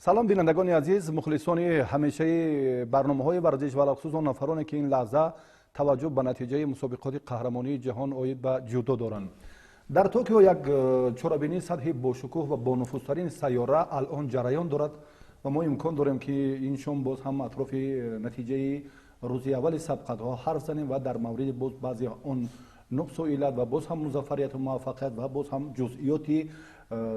Салом, бинандагони азиз, мухлисони ҳамешаи барномаҳои варзиш ва алахусус он нафароне, ки ин лаҳза таваҷҷӯҳ ба натиҷаи мусобиқоти қаҳрамонии ҷаҳон оид ба ҷудо доранд. Дар Токио як чорабинии сатҳи бошукӯҳ ва бонуфузтарин сайёра алон ҷараён дорад ва мо имкон дорем, ки ин шом боз ҳам атрофи натиҷаи рӯзи аввали сабқатҳо ҳарф занем ва дар мавриди боз баъзе он нуқсу иллат ва боз ҳам музаффарияту муваффақият ва боз ҳам ҷузъиёти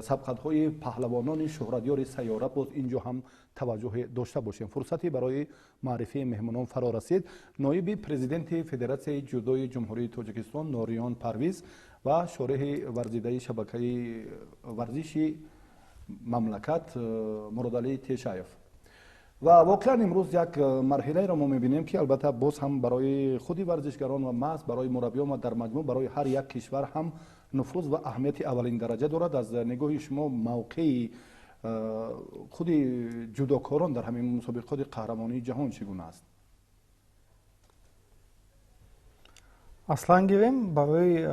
сабқатҳои паҳлавонони шӯҳратёри сайёра боз ин ҷо ҳам таваҷҷӯҳе дошта бошем. Фурсате барои маърифии меҳмонон фаро расид. Ноиби президенти Федератсияи ҷудои Ҷумҳурии Тоҷикистон Нориён Парвиз ва шореҳи варзидаи шабакаи варзиши мамлакат Муродалӣ Тешаев. Ва воқеан имрӯз як марҳилаеро мо мебинем, ки албатта боз ҳам барои худи варзишгарон ва маҳз барои мураббиён ва дар маҷмӯъ барои ҳар як кишвар ҳам нуфуз ва аҳамияти аввалин дараҷа дорад. Аз нигоҳи шумо мавқеи худи ҷудокорон дар ҳамин мусобиқоти қаҳрамонии ҷаҳон чӣ гуна аст? Аслан гирем, барои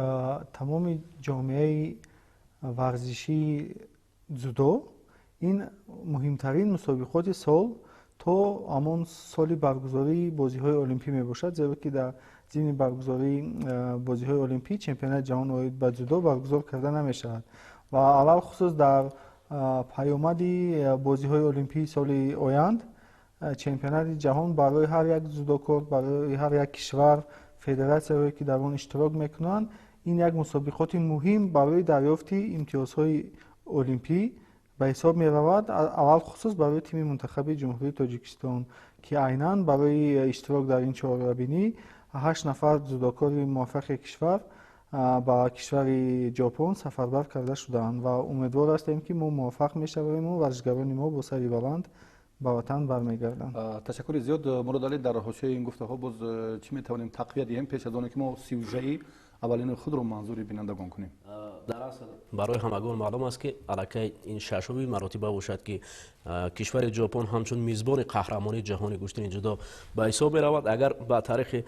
тамоми ҷомеаи варзишии ҷудо ин муҳимтарин мусобиқоти сол то ҳамон соли баргузории бозиҳои олимпӣ мебошад, зеро ки дар зимни баргузории бозиҳои олимпӣ чемпионати ҷаҳон оид ба ҷудо баргузор карда намешавад ва алалхусус дар паёмади бозиҳои олимпии соли оянд чемпионати ҷаҳон барои ҳар як ҷудокор, барои ҳар як кишвар, федератсияҳое ки дар он иштирок мекунанд, ин як мусобиқоти муҳим барои дарёфти имтиёзҳои олимпӣ ба ҳисоб меравад, алалхусус барои тими мунтахаби Ҷумҳурии Тоҷикистон, ки айнан барои иштирок дар ин чорабинӣ 8 нафар ҷудокори муваффақи кишвар ба кишвари Ҷопон сафарбар карда шудаанд ва умедвор ҳастем, ки мо муваффақ мешавем ва варзишгарони мо бо сари баланд ба ватан бармегарданд. Ташаккури зиёд, Муродалӣ. Дар ҳошияи ин гуфтаҳо боз чӣ метавонем тақвият диҳем пеш аз оне ки мо сюжаи аввалини худро манзури бинандагон кунем? Дар асл барои ҳамагон маълум аст, ки аллакай ин шашуми маротиба бошад, ки кишвари Ҷопон ҳамчун мизбони қаҳрамонии ҷаҳони гӯштини ҷудо ба ҳисоб меравад. Агар ба таърихи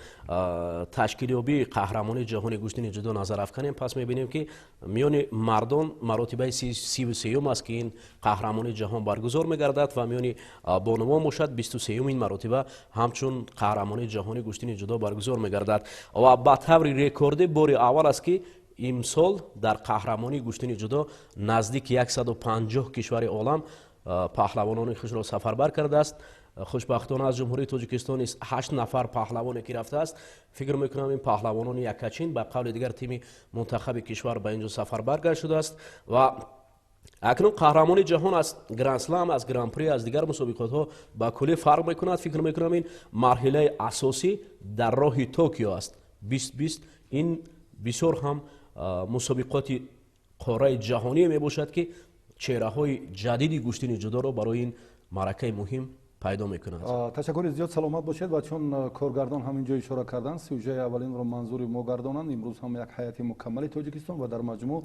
ташкилёбии қаҳрамонии ҷаҳони гӯштини ҷудо назар афканем, пас мебинем, ки миёни мардон маротибаи 33-юм аст, ки ин қаҳрамонии ҷаҳон баргузор мегардад ва миёни бонувон бошад, 23-юмин маротиба ҳамчун қаҳрамонии ҷаҳони гӯштини ҷудо баргузор мегардад ва ба таври рекордӣ бори аввал аст, ки имсол дар қаҳрамонии гӯштини ҷудо наздики 150 кишвари олам паҳлавонони худро сафарбар кардааст. Хушбахтона аз Ҷумҳурии Тоҷикистон низ 8 нафар паҳлавоне ки рафтааст. Фикр мекунам, ин паҳлавонони яккачин, ба қавли дигар тими мунтахаби кишвар ба ин ҷо сафарбар гашт шудааст ва акнун қаҳрамони ҷаҳон аз грандслам, аз гран-при, аз дигар мусобиқотҳо ба куллӣ фарқ мекунад. Фикр мекунам, ин марҳилаи асосӣ дар роҳи Токио аст, 2020. Ин бисёр ҳам мусобиқоти қораи ҷаҳоние мебошад, ки чеҳраҳои ҷадиди гӯштини ҷудоро барои ин маъракаи муҳим пайдо мекунад. Ташаккури зиёд, саломат бошед. Ва чун коргардон ҳамин ҷо ишора карданд, сюжаи аввалинро манзури мо гардонанд. Имрӯз ҳам як ҳайати мукаммали Тоҷикистон ва дар маҷмӯъ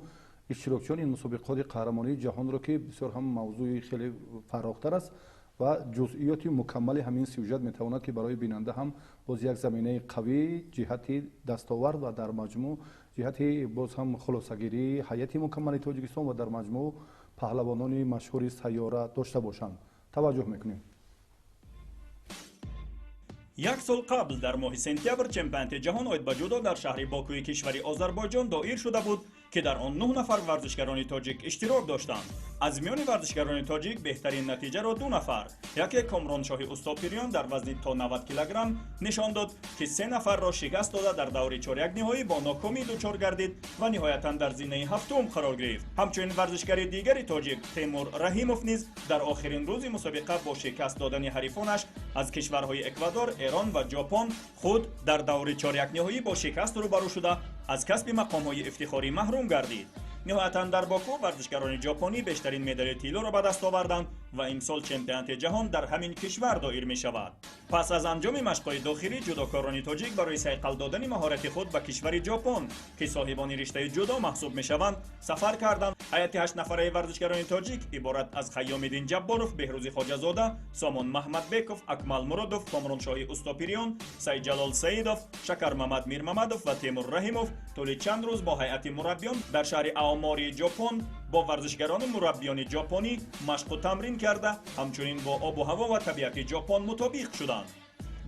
иштирокчиёни ин мусобиқоти қаҳрамонии ҷаҳонро, ки бисёр ҳам мавзӯи хеле фарохтар аст ва ҷузъиёти мукаммали ҳамин сюжет метавонад, ки барои бинанда ҳам боз як заминаи қавӣ ҷиҳати дастовард ва дар маҷмӯъ ҷиҳати боз ҳам хулосагирии ҳайати мукаммали Тоҷикистон ва дар маҷмӯъ паҳлавонони машҳури сайёра дошта бошанд. Таваҷҷӯҳ мекунем. Як сол қабл дар моҳи сентябр чемпионати ҷаҳон оид ба ҷудо дар шаҳри Бокуи кишвари Озарбойҷон доир шуда буд, ки дар он 9 нафар варзишгарони тоҷик иштирок доштанд. Аз миёни варзишгарони тоҷик беҳтарин натиҷаро ду нафар, яке Комроншоҳи Устопириён дар вазни то 90 килограмм нишон дод, ки се нафарро шикаст дода, дар даври чорякниҳоӣ бо нокомӣ дучор гардид ва ниҳоятан дар зинаи ҳафтум қарор гирифт. Ҳамчунин варзишгари дигари тоҷик Темур Раҳимов низ дар охирин рӯзи мусобиқа бо шикаст додани ҳарифонаш аз кишварҳои Эквадор, Эрон ва Ҷопон худ дар даври чорякниҳоӣ бо шикаст рӯбарӯ шуда, аз касби мақомҳои ифтихорӣ маҳрум гардид. Ниҳоятан дар Боку варзишгарони ҷопонӣ бештарин медали тиллоро ба даст оварданд ва имсол чемпионати ҷаҳон дар ҳамин кишвар доир мешавад. Пас аз анҷоми машқҳои дохилӣ ҷудокорони тоҷик барои сайқал додани маҳорати худ ба кишвари Ҷопон, ки соҳибони риштаи ҷудо маҳсуб мешаванд, сафар карданд. Ҳайати ҳаштнафараи варзишгарони тоҷик иборат аз Хайёмиддин Ҷабборов, Беҳрӯзи Хоҷазода, Сомон Маҳмадбеков, Акмал Муродов, Комроншоҳи Устопириён, Сайдҷалол Саидов, Шакармамад Мирмамадов ва Темур Раҳимов тӯли чанд рӯз бо ҳайати мураббиён дар шаҳри Аомории Ҷопон бо Бо варзишгарону мураббиёни ҷопонӣ машқу тамрин карда, ҳамчунин бо обу ҳаво ва табиати Ҷопон мутобиқ шуданд.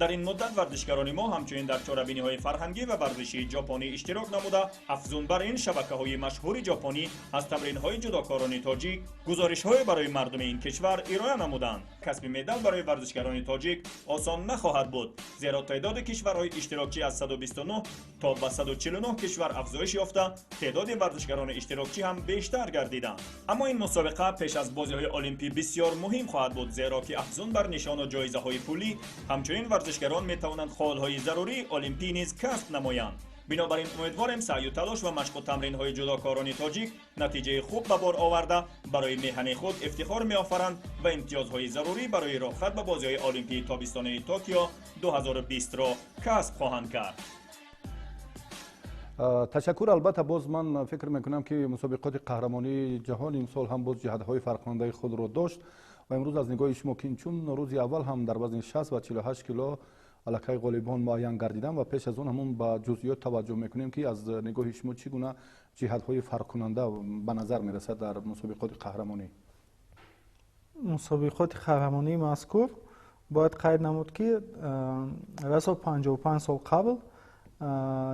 Дар ин муддат варзишгарони мо ҳамчунин дар чорабиниҳои фарҳангӣ ва варзишии ҷопонӣ иштирок намуда, афзун бар ин шабакаҳои машҳури ҷопонӣ аз тамринҳои ҷудокорони тоҷик гузоришҳое барои мардуми ин кишвар ироа намуданд. Касби медал барои варзишгарони тоҷик осон нахоҳад буд, зеро теъдоди кишварҳои иштирокчӣ аз 129 то ба 149 кишвар афзоиш ёфта, теъдоди варзишгарони иштирокчӣ ҳам бештар гардиданд. Аммо ин мусобиқа пеш аз бозиҳои олимпӣ бисёр муҳим хоҳад буд, зеро ки афзун бар нишону ҷоизаҳои пулӣ, ҳамчунин варзишгарон метавонанд холҳои зарурии олимпӣ низ касб намоянд. Бинобар ин умедворем, саъю талош ва машқу тамринҳои ҷудокорони тоҷик натиҷаи хуб ба бор оварда, барои меҳани худ ифтихор меофаранд ва имтиёзҳои зарурӣ барои роҳхат ба бозиҳои олимпии тобистонаи Токио 2020-ро касб хоҳанд кард. Ташаккур. Албатта, боз ман фикр мекунам, ки мусобиқоти қаҳрамонии ҷаҳон имсол ҳам боз ҷиҳатҳои фарқкунандаи худро дошт ва имрӯз аз нигоҳи шумо, ки чун рӯзи аввал ҳам дар вазни 60 ва 48 кило аллакай ғолибон муайян гардиданд ва пеш аз он ҳамон ба ҷузъиёт таваҷҷӯҳ мекунем, ки аз нигоҳи шумо чӣ гуна ҷиҳатҳои фарқкунанда ба назар мерасад дар мусобиқоти қаҳрамонӣ? Мусобиқоти қаҳрамонии мазкур бояд қайд намуд, ки расо 55 сол қабл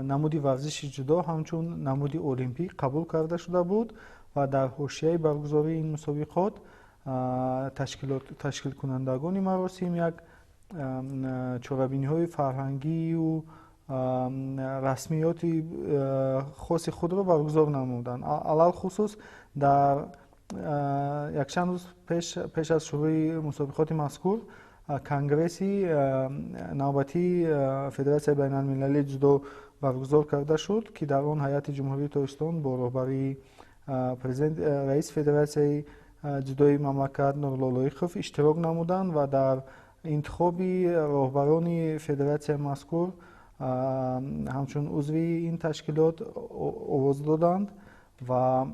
намуди варзиши ҷудо ҳамчун намуди олимпӣ қабул карда шуда буд ва дар ҳошияи баргузории ин мусобиқот ташкилкунандагони маросим як чорабиниҳои фарҳангию расмиёти хоси худро баргузор намуданд. Алалхусус, дар якчанд рӯз пеш аз шурӯи мусобиқоти мазкур конгресси навбатии Федератсияи байналмилалии ҷудо баргузор карда шуд, ки дар он ҳайати Ҷумҳурии Тоҷикистон бо роҳбарии президент, раиси Федератсияи ҷудои мамлакат Нурулло Лоиқов иштирок намуданд ва дар интихоби роҳбарони федератсияи мазкур ҳамчун узви ин ташкилот овоз доданд ва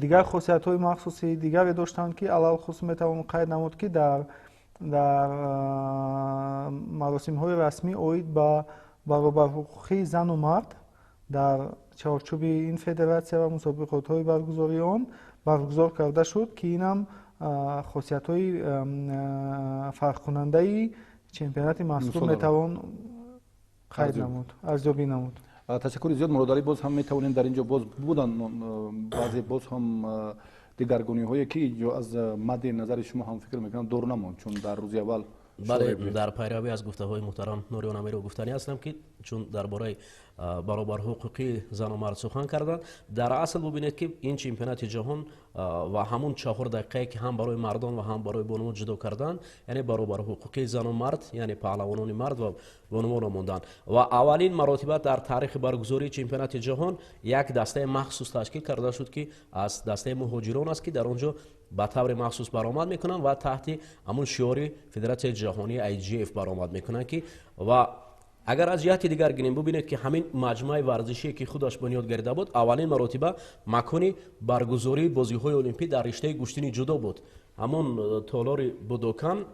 дигар хосиятҳои махсуси дигаре доштанд, ки алалхусус метавон қайд намуд, ки дар маросимҳои расмӣ оид ба баробарҳуқуқии зану мард дар чорчӯби ин федератсия ва мусобиқотҳои баргузории он баргузор карда шуд, ки инам хосиятҳои фарқкунандаи чемпионати мазкур метавон қайд намуд, арзёбӣ намуд. Ташаккури зиёд, Муродалӣ. Боз ҳам метавонем, дар ин ҷо боз буданд баъзе боз ҳам дигаргуниҳое, ки инҷо аз мадди назари шумо ҳам, фикр мекунам, дур намонд, чун дар рӯзи аввал. Бале, дар пайравӣ аз гуфтаҳои муҳтарам Нуриён Амиров гуфтанӣ ҳастам, ки чун дар бораи баробарҳуқуқии зану мард сухан карданд, дар асл бубинед, ки ин чемпионати ҷаҳон ва ҳамун 4 дақиқае, ки ҳам барои мардон ва ҳам барои бонувон ҷудо карданд, яъне баробарҳуқуқии зану мард, яъне паҳлавонони мард ва бонувонро монданд. Ва аввалин маротиба дар таърихи баргузории чемпионати ҷаҳон як дастаи махсус ташкил карда шуд, ки аз дастаи муҳоҷирон аст, ки дар он ҷо ба таври махсус баромад мекунанд ва таҳти ҳамун шиори Федератсияи ҷаҳонии IJF баромад мекунанд, ки ва агар аз ҷиҳати дигар гирем, бубинед, ки ҳамин маҷмӯаи варзишие, ки худаш бунёд гардида буд, аввалин маротиба макони баргузории бозиҳои олимпӣ дар риштаи гӯштини ҷудо буд, ҳамон толори Будокан.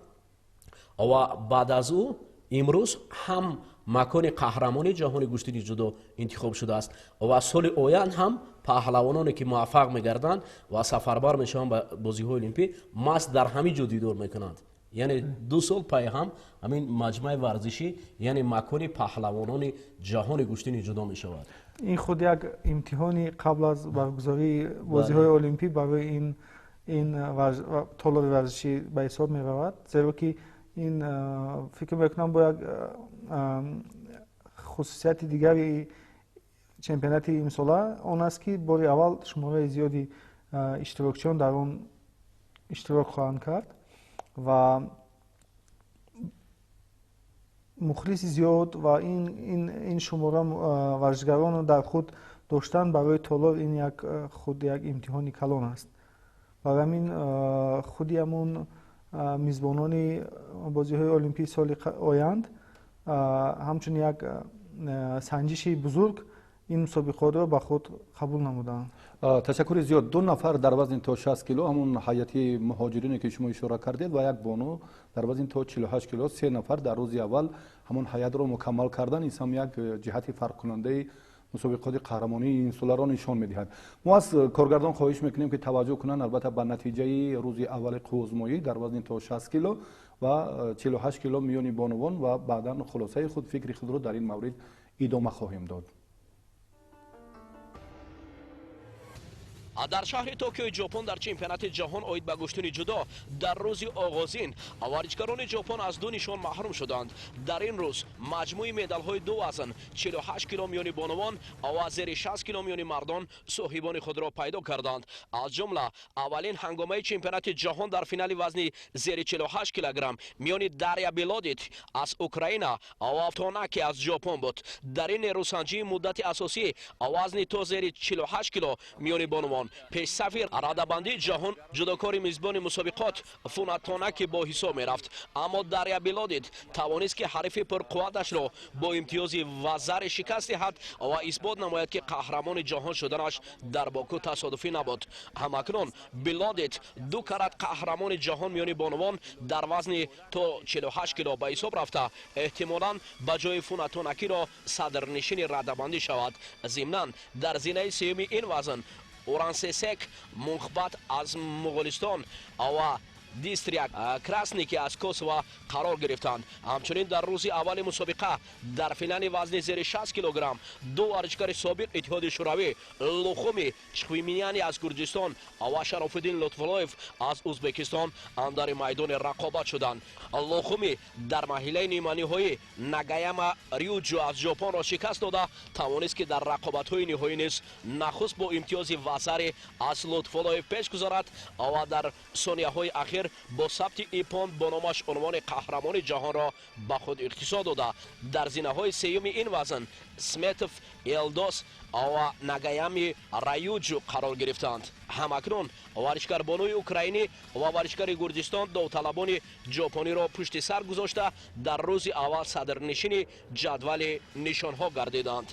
Ва баъд аз ӯ имрӯз ҳам макони қаҳрамони ҷаҳони гӯштини ҷудо интихоб шудааст ва соли оянд ҳам паҳлавононе, ки муваффақ мегарданд ва сафарбар мешаванд ба бозиҳои олимпӣ, маҳз дар ҳамин ҷо дидор мекунанд. Яъне 2 сол пайҳам ҳамин маҷмӯаи варзишӣ, яъне макони паҳлавонони ҷаҳони гӯштини ҷудо мешавад. Ин худ як имтиҳони қабл аз баргузории бозиҳои олимпӣ барои ин толори варзишӣ ба ҳисоб меравад, зеро ки ин, фикр мекунам, бо як хусусияти дигари чемпионати имсола он аст, ки бори аввал шумораи зиёди иштирокчиён дар он иштирок хоҳанд кард ва мухлиси зиёд ва ин шумора варзишгаронро дар худ доштан барои толор ин як худ як имтиҳони калон аст. Барои ҳамин худи ҳамун мизбонони бозиҳои олимпии соли оянд ҳамчун як санҷиши бузург ин мусобиқотро ба худ қабул намуданд. Ташаккури зиёд. Ду нафар дар вазни то 60 кило, ҳамун ҳайати муҳоҷирине, ки шумо ишора кардед, ва як бону дар вазни то 48 кило, се нафар дар рӯзи аввал ҳамон ҳайатро мукаммал кардан. Ин ҳам як ҷиҳати фарқкунандаи Мусобиқоти қаҳрамонии ин соларо нишон медиҳад. Мо аз коргардон хоҳиш мекунем, ки таваҷҷӯҳ кунанд, албатта, ба натиҷаи рӯзи аввали қувваозмоӣ дар вазни то 60 кило ва 48 кило миёни бонувон ва баъдан хулосаи худ, фикри худро дар ин маврид идома хоҳем дод. Дар шаҳри Токиои Ҷопон дар чемпионати ҷаҳон оид ба гӯштини ҷудо дар рӯзи оғозин варзишгарони Ҷопон аз ду нишон маҳрум шуданд. Дар ин рӯз маҷмӯи медалҳои ду вазн 48 кило миёни бонувон ва зери 60 кило миёни мардон соҳибони худро пайдо карданд. Аз ҷумла аввалин ҳангомаи чемпионати ҷаҳон дар финали вазни зери 48 килограмм миёни Дарья Билодит аз Украина ва Тонаки аз Ҷопон буд. Дар ин нерӯсанҷии муддати асосӣ вазни то зери 48 кило миёни бонувон пешсафи радабандии ҷаҳон ҷудокори мизбони мусобиқот Фуна Тонаки бо ҳисоб мерафт, аммо Дарья Билодит тавонист, ки ҳарифи пурқувваташро бо имтиёзи вазари шикаст диҳад ва исбот намояд, ки қаҳрамони ҷаҳон шуданаш дар Боку тасодуфӣ набуд. Ҳамакнун Билодит ду карат қаҳрамони ҷаҳон миёни бонувон дар вазни то 48 кило ба ҳисоб рафта, эҳтимолан ба ҷои Фуна Тонакиро садрнишини радабандӣ шавад. Зимнан дар зинаи сеюми ин вазн Урансесек Мунхбат аз Моғолистон ва Дистрияк Красники аз Косово қарор гирифтанд. Ҳамчунин дар рӯзи аввали мусобиқа дар финали вазни зери 60 килограмм ду варзишгари собиқ Иттиҳоди Шӯравӣ Лухуми Чхвиминяни аз Гурҷистон ва Шарофиддин Лутфуллоев аз Ӯзбекистон андари майдони рақобат шуданд. Лухуми дар марҳилаи ниманиҳоӣ Нагаяма Рюҷу аз Ҷопонро шикаст дода, тавонист, ки дар рақобатҳои ниҳоӣ низ нахуст бо имтиёзи вазари аз Лутфуллоев пеш гузарад ва дар сонияҳои ахир бо сабти иппон бо номаш унвони қаҳрамони ҷаҳонро ба худ ихтисо дода. Дар зинаҳои сеюми ин вазн Сметов Елдос ва Нагаями Раюҷу қарор гирифтанд. Ҳамакнун варзишгарбонуи украинӣ ва варзишгари Гурҷистон довталабони ҷопониро пушти сар гузошта, дар рӯзи аввал садрнишини ҷадвали нишонҳо гардиданд.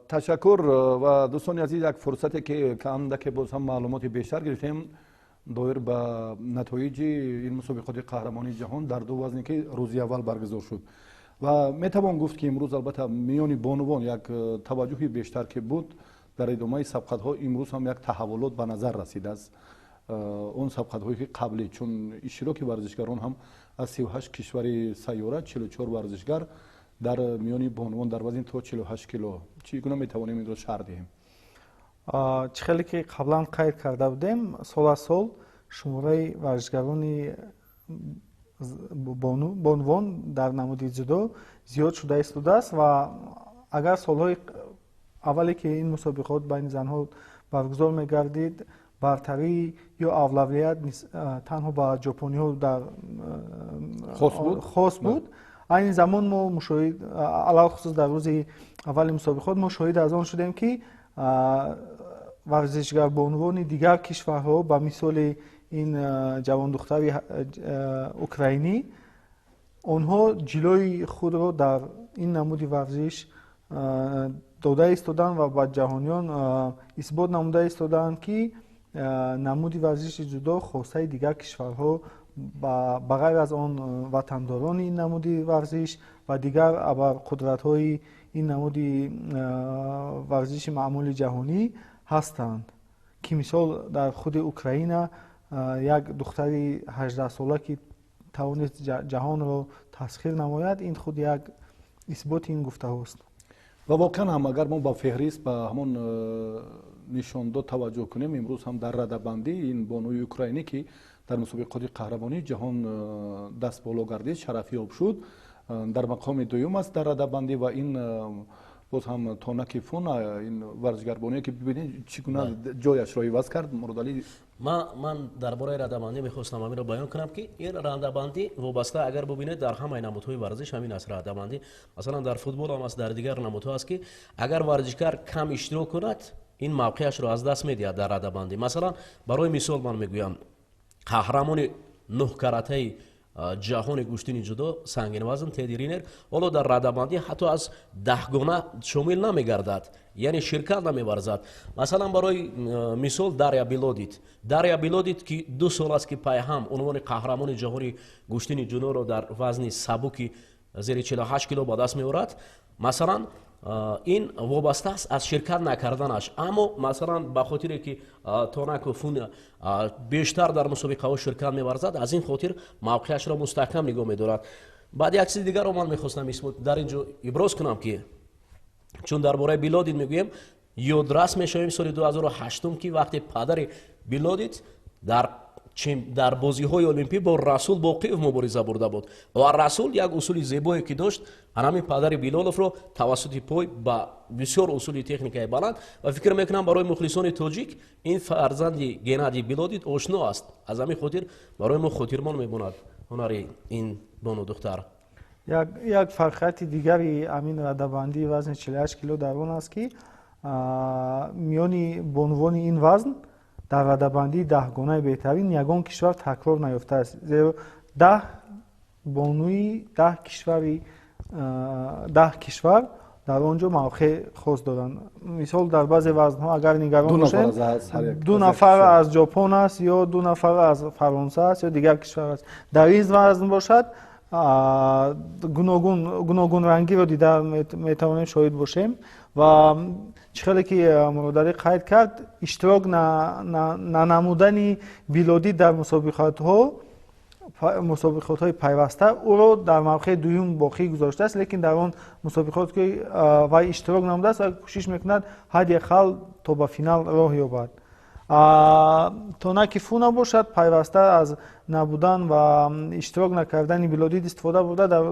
Ташаккур. Ва дӯстони азиз, як фурсате ки андаке боз ҳам маълумоти бештар гирифтем доир ба натоиҷи ин мусобиқоти қаҳрамонии ҷаҳон дар ду вазне, ки рӯзи аввал баргузор шуд, ва метавон гуфт, ки имрӯз албатта миёни бонувон як таваҷҷӯҳи бештар ки буд, дар идомаи сабқатҳо имрӯз ҳам як таҳаввулот ба назар расидааст. Он сабқатҳое ки қаблӣ, чун иштироки варзишгарон ҳам аз 38 кишвари сайёра 44 варзишгар дар миёни бонувон дар вазни то 48 кило, чӣ гуна метавонем инро шарҳ диҳем? Чӣ хеле ки қаблан қайд карда будем, сол аз сол шумораи варзишгарони бонувон дар намуди ҷудо зиёд шуда истодааст ва агар солҳои аввале ки ин мусобиқот байни занҳо баргузор мегардид, бартарӣ ё авлавият танҳо ба ҷопониҳо дар хос буд, айни замон мо мушоҳид, алалхусус дар рӯзи аввали мусобиқот мо шоҳид аз он шудем, ки варзишгарбонувони дигар кишварҳо, ба мисоли ин ҷавондухтари украинӣ, онҳо ҷилои худро дар ин намуди варзиш дода истоданд ва ба ҷаҳониён исбот намуда истоданд, ки намуди варзиши ҷудо хосаи дигар кишварҳо ба ғайр аз он ватандорони ин намуди варзиш ва дигар абарқудратҳои ин намуди варзиши маъмули ҷаҳонӣ ҳастанд, ки мисол дар худи Украина як духтари 18сола ки тавонист ҷаҳонро тасхир намояд, ин худ як исботи ин гуфтаҳост. Ва воқеан ҳам агар мо ба феҳрист, ба ҳамон нишондод таваҷҷӯҳ кунем, имрӯз ҳам дар радабандӣ ин бонуи украинӣ, ки дар мусобиқоти қаҳрамонии ҷаҳон даст боло гардид, шарафёб шуд, дар мақоми дуюм аст дар радабандӣ. Ва ин боз ҳам Тонаки Фуна, ин варзишгарбоние ки бибинед, чӣ гуна ҷояшро иваз кард. Муродалӣ, ман дар бораи радабандӣ мехостам ҳаминро баён кунам, ки ин радабандӣ вобаста, агар бубинед, дар ҳамаи намудҳои варзиш ҳамин аст радабандӣ. Масалан, дар футбол ҳам аст, дар дигар намудҳо аст, ки агар варзишгар кам иштирок кунад, ин мавқеашро аз даст медиҳад дар радабандӣ. Масалан, барои мисол ман мегӯям, қаҳрамони нӯҳкаратаи ҷаҳони гӯштини ҷудо сангинвазн Теди Ринер ҳоло дар радабандӣ ҳатто аз даҳгона шомил намегардад, яъне ширкат намеварзад. Масалан, барои мисол Дарья Билодит. Дарья Билодит, ки ду сол аст, ки пайҳам унвони қаҳрамони ҷаҳони гӯштини ҷудоро дар вазни сабуки зери 48 кило ба даст меорад, масалан, Ин вобаста аст аз ширкат накарданаш. Аммо масалан ба хотире ки Тонако Фуна бештар дар мусобиқаҳо ширкат меварзад, аз ин хотир мавқеашро мустаҳкам нигоҳ медорад. Баъд як чизи дигарро ман мехостам дар ин ҷо иброз кунам, ки чун дар бораи Билодид мегӯем, ёдрас мешавем соли 2008, ки вақте падари Билодид дар бозиҳои олимпӣ бо Расул Боқиев мубориза бурда буд ва Расул як усули зебое ки дошт, ҳамин падари Билоловро тавассути пой ба бисёр усули техникаи баланд, ва фикр мекунам барои мухлисони тоҷик ин фарзанди Геннадий Билодид ошно аст. Аз ҳамин хотир барои мо хотирмон мемонад ҳунари ин бону духтар. Як фарқияти дигари ҳамин радабандии вазни 48 кило дар он аст, ки миёни бонувони ин вазн дар радабандии даҳгонаи беҳтарин ягон кишвар такрор наёфтааст, зеро 10 бонуи 10 кишвар дар он ҷо мавқеъ хос доранд. Мисол, дар баъзе вазнҳо агар нигарон бошем, 2 нафар аз Ҷопон аст ё 2 нафар аз Фаронса аст ё дигар кишвар аст. Дар ин вазн бошад гуногунрангиро дида метавонем шоҳид бошем ва чӣ хеле ки Муродалӣ қайд кард, иштирок нанамудани Билодид дар мусобиқотҳои пайваста ӯро дар мавқеи дуюм боқӣ гузоштааст, лекин дар он мусобиқот ки вай иштирок намудааст ва кӯшиш мекунад ҳадди ақал то ба финал роҳ ёбад. Тонаки Фуна бошад, пайваста аз набудан ва иштирок накардани Билодид истифода бурда дар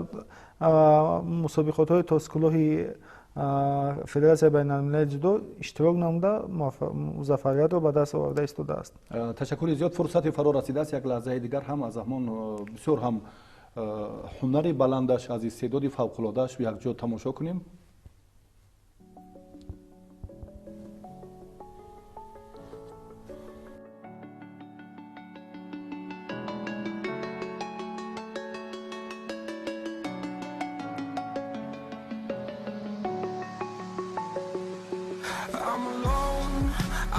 мусобиқотҳои тоскулоҳи Федератсияи байналмилалии ҷудо иштирок намуда музаффариятро ба даст оварда истодааст. Ташаккури зиёд. Фурсати фаро расидааст як лаҳзаи дигар ҳам аз ҳамон бисёр ҳам ҳунари баландаш, аз истеъдоди фавқулодааш якҷо тамошо кунем. I'm alone,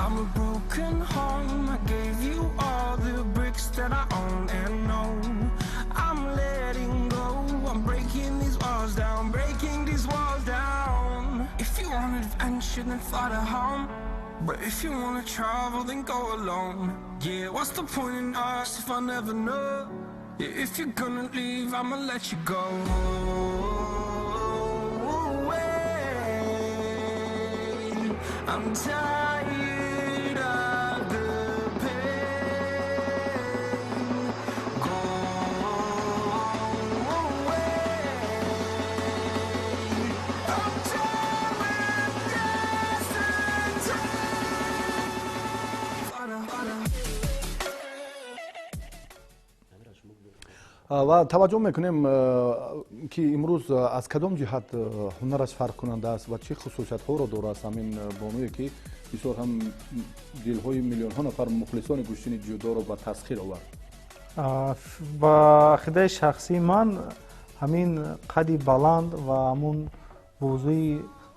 I'm a broken home. I gave you all the bricks that I own and know. I'm letting go, I'm breaking these walls down, breaking these walls down. If you want adventure, then fly to home. But if you wanna travel, then go alone. Yeah, what's the point in us if I never know? Yeah, if you're gonna leave, I'ma let you go. I'm tired of the pain. Go away. I'm tired of dancing. Ва таваҷҷӯҳ мекунем, ки имрӯз аз кадом ҷиҳат ҳунараш фарқкунанда аст ва чӣ хусусиятҳоро дорад ҳамин бонуе, ки бисёр ҳам дилҳои миллионҳо нафар мухлисони гӯштини ҷудоро ба тасхир овард. Ба ақидаи шахсии ман, ҳамин қади баланд ва ҳамун бозуи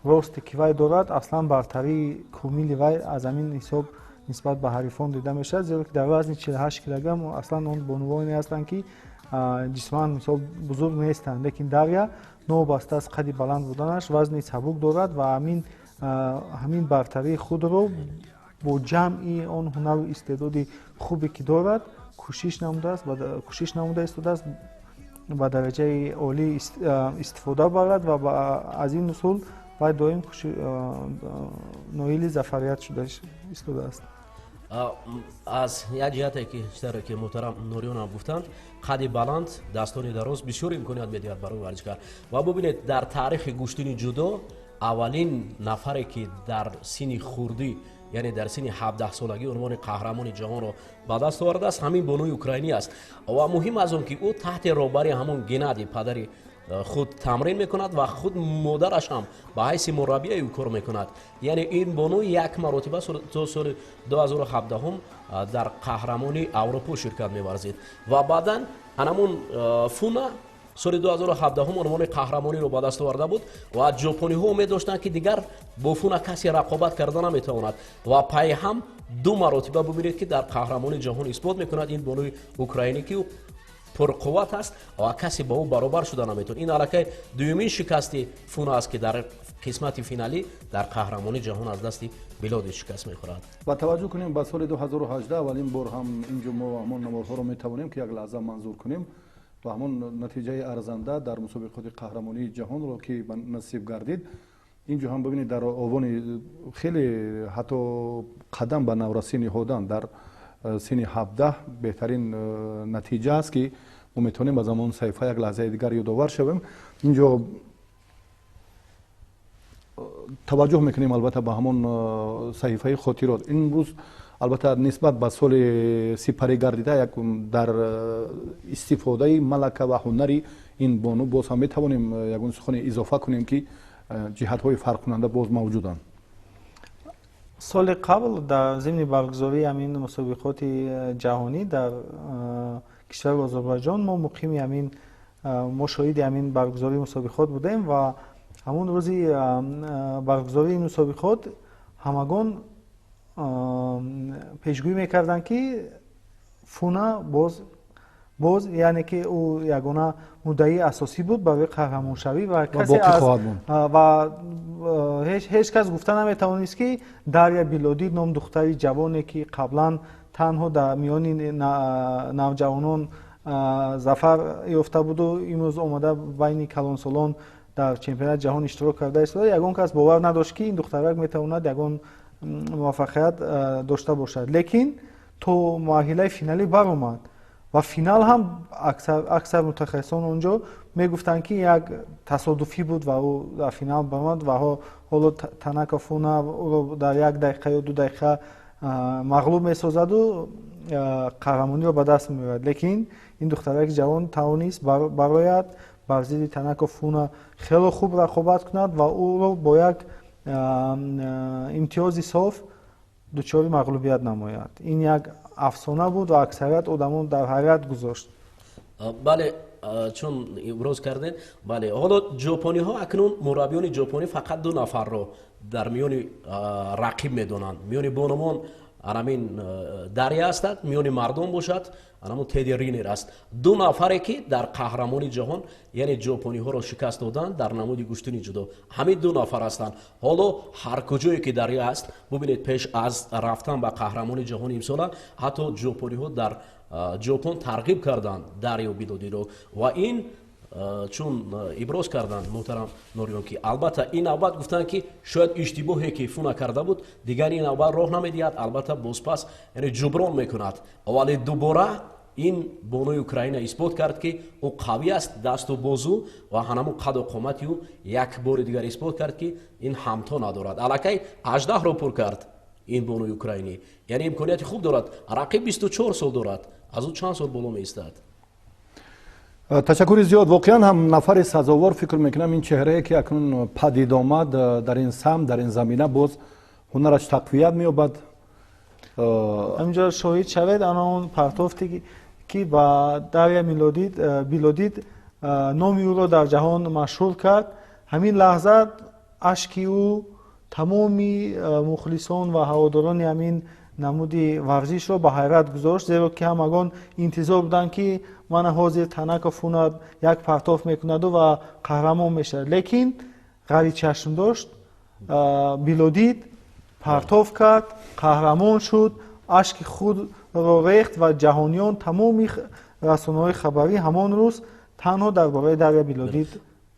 росте ки вай дорад, аслан бартарии комили вай аз ҳамин ҳисоб нисбат ба ҳарифон дида мешавад, зеро ки дар вазни 48 килограмм аслан он бонувоне ҳастанд, ки ҷисман мисол бузург нестанд, лекин Дарья новобаста аз қади баланд буданаш вазни сабук дорад ва ҳамин бартарии худро бо ҷамъи он ҳунару истеъдоди хубе ки дорад кӯшиш намуда истодааст ба дараҷаи олӣ истифода барад ва аз ин усул вай доим ноили зафарият шуда истодааст. Аз як ҷиҳате ки чидаре ки муҳтарам Нуриёнам гуфтанд, қади баланд, дастони дароз бисёр имконият медиҳад барои варзишгар. Ва бубинед, дар таърихи гӯштини ҷудо аввалин нафаре ки дар синни хурдӣ, яъне дар синни 17-солагӣ унвони қаҳрамони ҷаҳонро ба даст овардааст, ҳамин бонуи украинӣ аст. Ва муҳим аз он ки ӯ таҳти роҳбари ҳамон Геннадий падари худ тамрин мекунад ва худ модараш ҳам ба ҳайси мураббияи ӯ кор мекунад. Яъне ин бону як маротиба то соли 2017 дар қаҳрамони Аврупо ширкат меварзид ва баъдан анамун Фуна соли 2017 унвони қаҳрамониро ба даст оварда буд ва ҷопониҳо умед доштанд, ки дигар бо Фуна касе рақобат карда наметавонад ва пайҳам ду маротиба бубинед, ки дар қаҳрамони ҷаҳон исбот мекунад ин бонуи украинӣ, ки пурқувват аст ва касе ба ӯ баробар шуда наметавонад. Ин аллакай дуюмин шикасти Фуна аст, ки дар Қисмати финалӣ дар қаҳрамонии ҷаҳон аз дасти Билодид шикаст мехӯрад. Ва таваҷҷӯҳ кунем ба соли 2018, аввалин бор ҳам инҷо мо ҳамон наворҳоро метавонем ки як лаҳза манзур кунем ва ҳамон натиҷаи арзанда дар мусобиқоти қаҳрамонии ҷаҳонро ки насиб гардид. Инҷо ҳам бибинед, дар овони хеле ҳатто қадам ба наврасӣ ниҳодан дар синни 17 беҳтарин натиҷа аст, ки мо метавонем аз ҳамон саҳифа як лаҳзаи дигар ёдовар шавем. Инҷо таваҷҷӯҳ мекунем албатта ба ҳамон саҳифаи хотирот. Имрӯз албатта нисбат ба соли сипарӣ гардида як дар истифодаи малака ва ҳунари ин бону боз ҳам метавонем ягон сухане изофа кунем, ки ҷиҳатҳои фарқкунанда боз мавҷуданд. Соли қабл дар зимни баргузории ҳамин мусобиқоти ҷаҳонӣ дар кишвари Озарбойҷон мо муқими ҳамин, мо шоҳиди ҳамин баргузории мусобиқот будем ва ҳамон рӯзи баргузории мусобиқот ҳамагон пешгӯӣ мекарданд, ки Фуна боз, яъне ки ӯ ягона муддаии асосӣ буд барои қаҳрамоншавӣ ва касе аз ва ҳеҷ кас гуфта наметавонист, ки Дарья Билодид ном духтари ҷавоне, ки қаблан танҳо дар миёни навҷавонон зафар ёфта буду имрӯз омада байни калонсолон дар чемпионати ҷаҳон иштирок карда истода, ягон кас бовар надошт, ки ин духтарак метавонад ягон муваффақият дошта бошад. Лекин то марҳилаи финалӣ баромад ва финал ҳам аксар мутахассисон онҷо мегуфтанд, ки як тасодуфӣ буд ва ӯ дар финал баромад ва ҳоло Танака Фуна ӯро дар як дақиқа ё 2 дақиқа мағлуб месозаду қаҳрамониро ба даст меорад. Лекин ин духтараки ҷавон тавонист барояд, бар зидди Танака Фуна хело хуб рақобат кунад ва ӯро бо як имтиёзи соф дучори мағлубият намояд. Ин як афсона буд ва аксарият одамон дар ҳайрат гузошт. Бале, чун иброз кардед, бале, ҳоло ҷопониҳо, акнун мураббиёни ҷопонӣ фақат ду нафарро дар миёни рақиб медонанд. Миёни бонувон анамин Дарья ҳастад, миёни мардон бошад анамун Теди Ринер аст. Ду нафаре, ки дар қаҳрамони ҷаҳон, яъне ҷопониҳоро шикаст доданд дар намуди гӯштини ҷудо, ҳамин ду нафар ҳастанд. Ҳоло ҳар куҷое ки Дарья аст, бубинед, пеш аз рафтан ба қаҳрамони ҷаҳони имсола ҳатто ҷопониҳо дар Ҷопон тарғиб карданд Дарья Билодиро ва ин чун иброз карданд муҳтарам Нориён, ки албатта ин навбат гуфтанд, ки шояд иштибоҳе, ки Фуна карда буд, дигар ин навбат роҳ намедиҳад, албатта бозпас, яъне ҷуброн мекунад. Вале дубора ин бонуи Украина исбот кард, ки ӯ қавӣ аст, дасту бозу ва ҳанамун қаду қомати ӯ як бори дигар исбот кард, ки ин ҳамто надорад. Аллакай 18-ро пур кард ин бонуи украинӣ, яъне имконияти хуб дорад. Рақиб 24 сол дорад, аз ӯ чанд сол боло меистад. Ташаккури зиёд. Воқеан ҳам нафари сазовор, фикр мекунам, ин чеҳрае, ки акнун падид омад дар ин самт, дар ин замина, боз ҳунараш тақвият меёбад. Ҳаминҷо шоҳид шавед ана он партофте, ки ба Дарья Билодид номи ӯро дар ҷаҳон машҳур кард. Ҳамин лаҳза ашки ӯ тамоми мухлисон ва ҳаводорони ҳамин намуди варзишро ба ҳайрат гузошт, зеро ки ҳамагон интизор буданд, ки мана ҳозир Танака Фуна як партоф мекунаду ва қаҳрамон мешавад. Лекин ғайри чашм дошт, Билодид партоф кард, қаҳрамон шуд, ашки худро рехт ва ҷаҳониён, тамоми расонаҳои хабарӣ ҳамон рӯз танҳо дар бораи Дарья Билодид.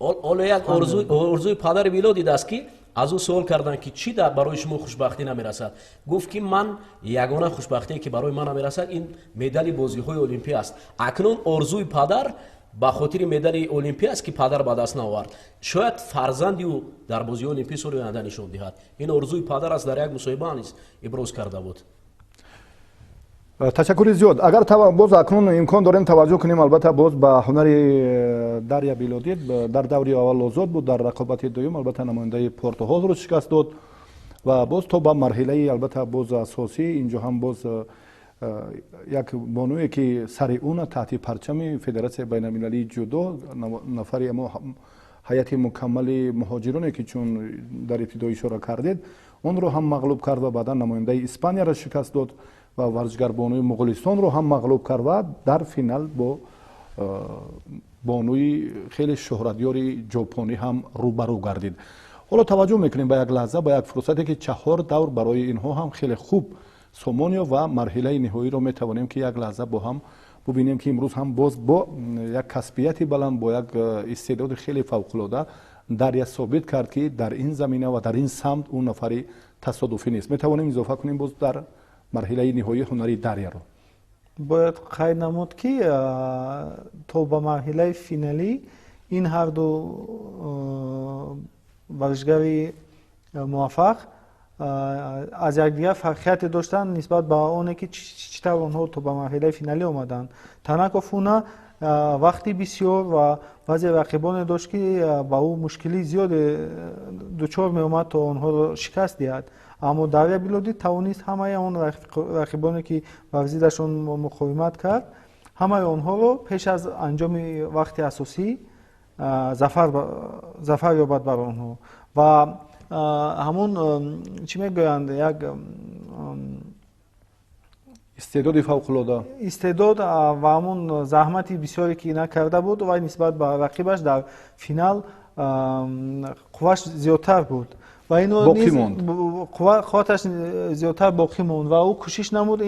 Ҳоло як орзуи падари Билодид аст, ки аз ӯ суол карданд, ки чӣ барои шумо хушбахтӣ намерасад. Гуфт, ки ман ягона хушбахтие, ки барои ман намерасад, ин медали бозиҳои олимпӣ аст. Акнун орзуи падар ба хотири медали олимпӣ аст, ки падар ба даст наовард. Шояд фарзанди ӯ дар бозиҳои олимпӣ соли оянда нишон диҳад. Ин орзуи падар аст, дар як мусоҳиба низ иброз карда буд. Ташаккури зиёд. Агар боз акнун имкон дорем, таваҷҷӯҳ кунем албатта боз ба ҳунари Дарья Билодид. Дар даври аввал озод буд, дар рақобати дуюм албатта намояндаи Портуғолро шикаст дод ва боз то ба марҳилаи албатта боз асосӣ. Инҷо ҳам боз як бонуе, ки сари уна таҳти парчами Федератсияи байналмилалии ҷудо, нафари ҳайати мукаммали муҳоҷироне, ки чун дар ибтидо ишора кардед, онро ҳам мағлуб кард ва баъдан намояндаи Испанияро шикаст дод ва варзишгарбонуи Муғулистонро ҳам мағлуб кард ва дар финал бо бонуи хеле шӯҳратёри ҷопонӣ ҳам рӯбарӯ гардид. Ҳоло таваҷҷӯҳ мекунем ба як лаҳза, ба як фурсате ки 4 давр барои инҳо ҳам хеле хуб сомон ёфт ва марҳилаи ниҳоиро метавонем ки як лаҳза бо ҳам бубинем, ки имрӯз ҳам боз бо як касбияти баланд, бо як истеъдоди хеле фавқулода Дарья собит кард, ки дар ин замина ва дар ин самт ӯ нафари тасодуфӣ нест. Метавонем изофа кунем боз дар марҳилаи ниҳоии ҳунари Дарьяро. Бояд қайд намуд, ки то ба марҳилаи финалӣ ин ҳарду варзишгари муваффақ аз якдигар фарқияте доштанд нисбат ба оне, ки чӣ тавр онҳо то ба марҳилаи финалӣ омаданд. Танака Фуна вақти бисёр ва баъзе рақибоне дошт, ки ба ӯ мушкилии зиёде дучор меомад, то онҳоро шикаст диҳад. Аммо Дарья Билодид тавонист ҳамаи он рақибоне, ки бар зиддашон муқовимат кард, ҳамаи онҳоро пеш аз анҷоми вақти асосӣ зафар ёбад бар онҳо. Ва ҳамун чӣ мегӯянд, як истеъдоди фавқулода, истеъдод ва ҳамун заҳмати бисёре, ки накарда буд, вай нисбат ба рақибаш дар финал қувваш зиёдтар буд ва ино боқӣ монд. Қувваташ зиёдтар боқӣ монд ва ӯ кӯшиш намуд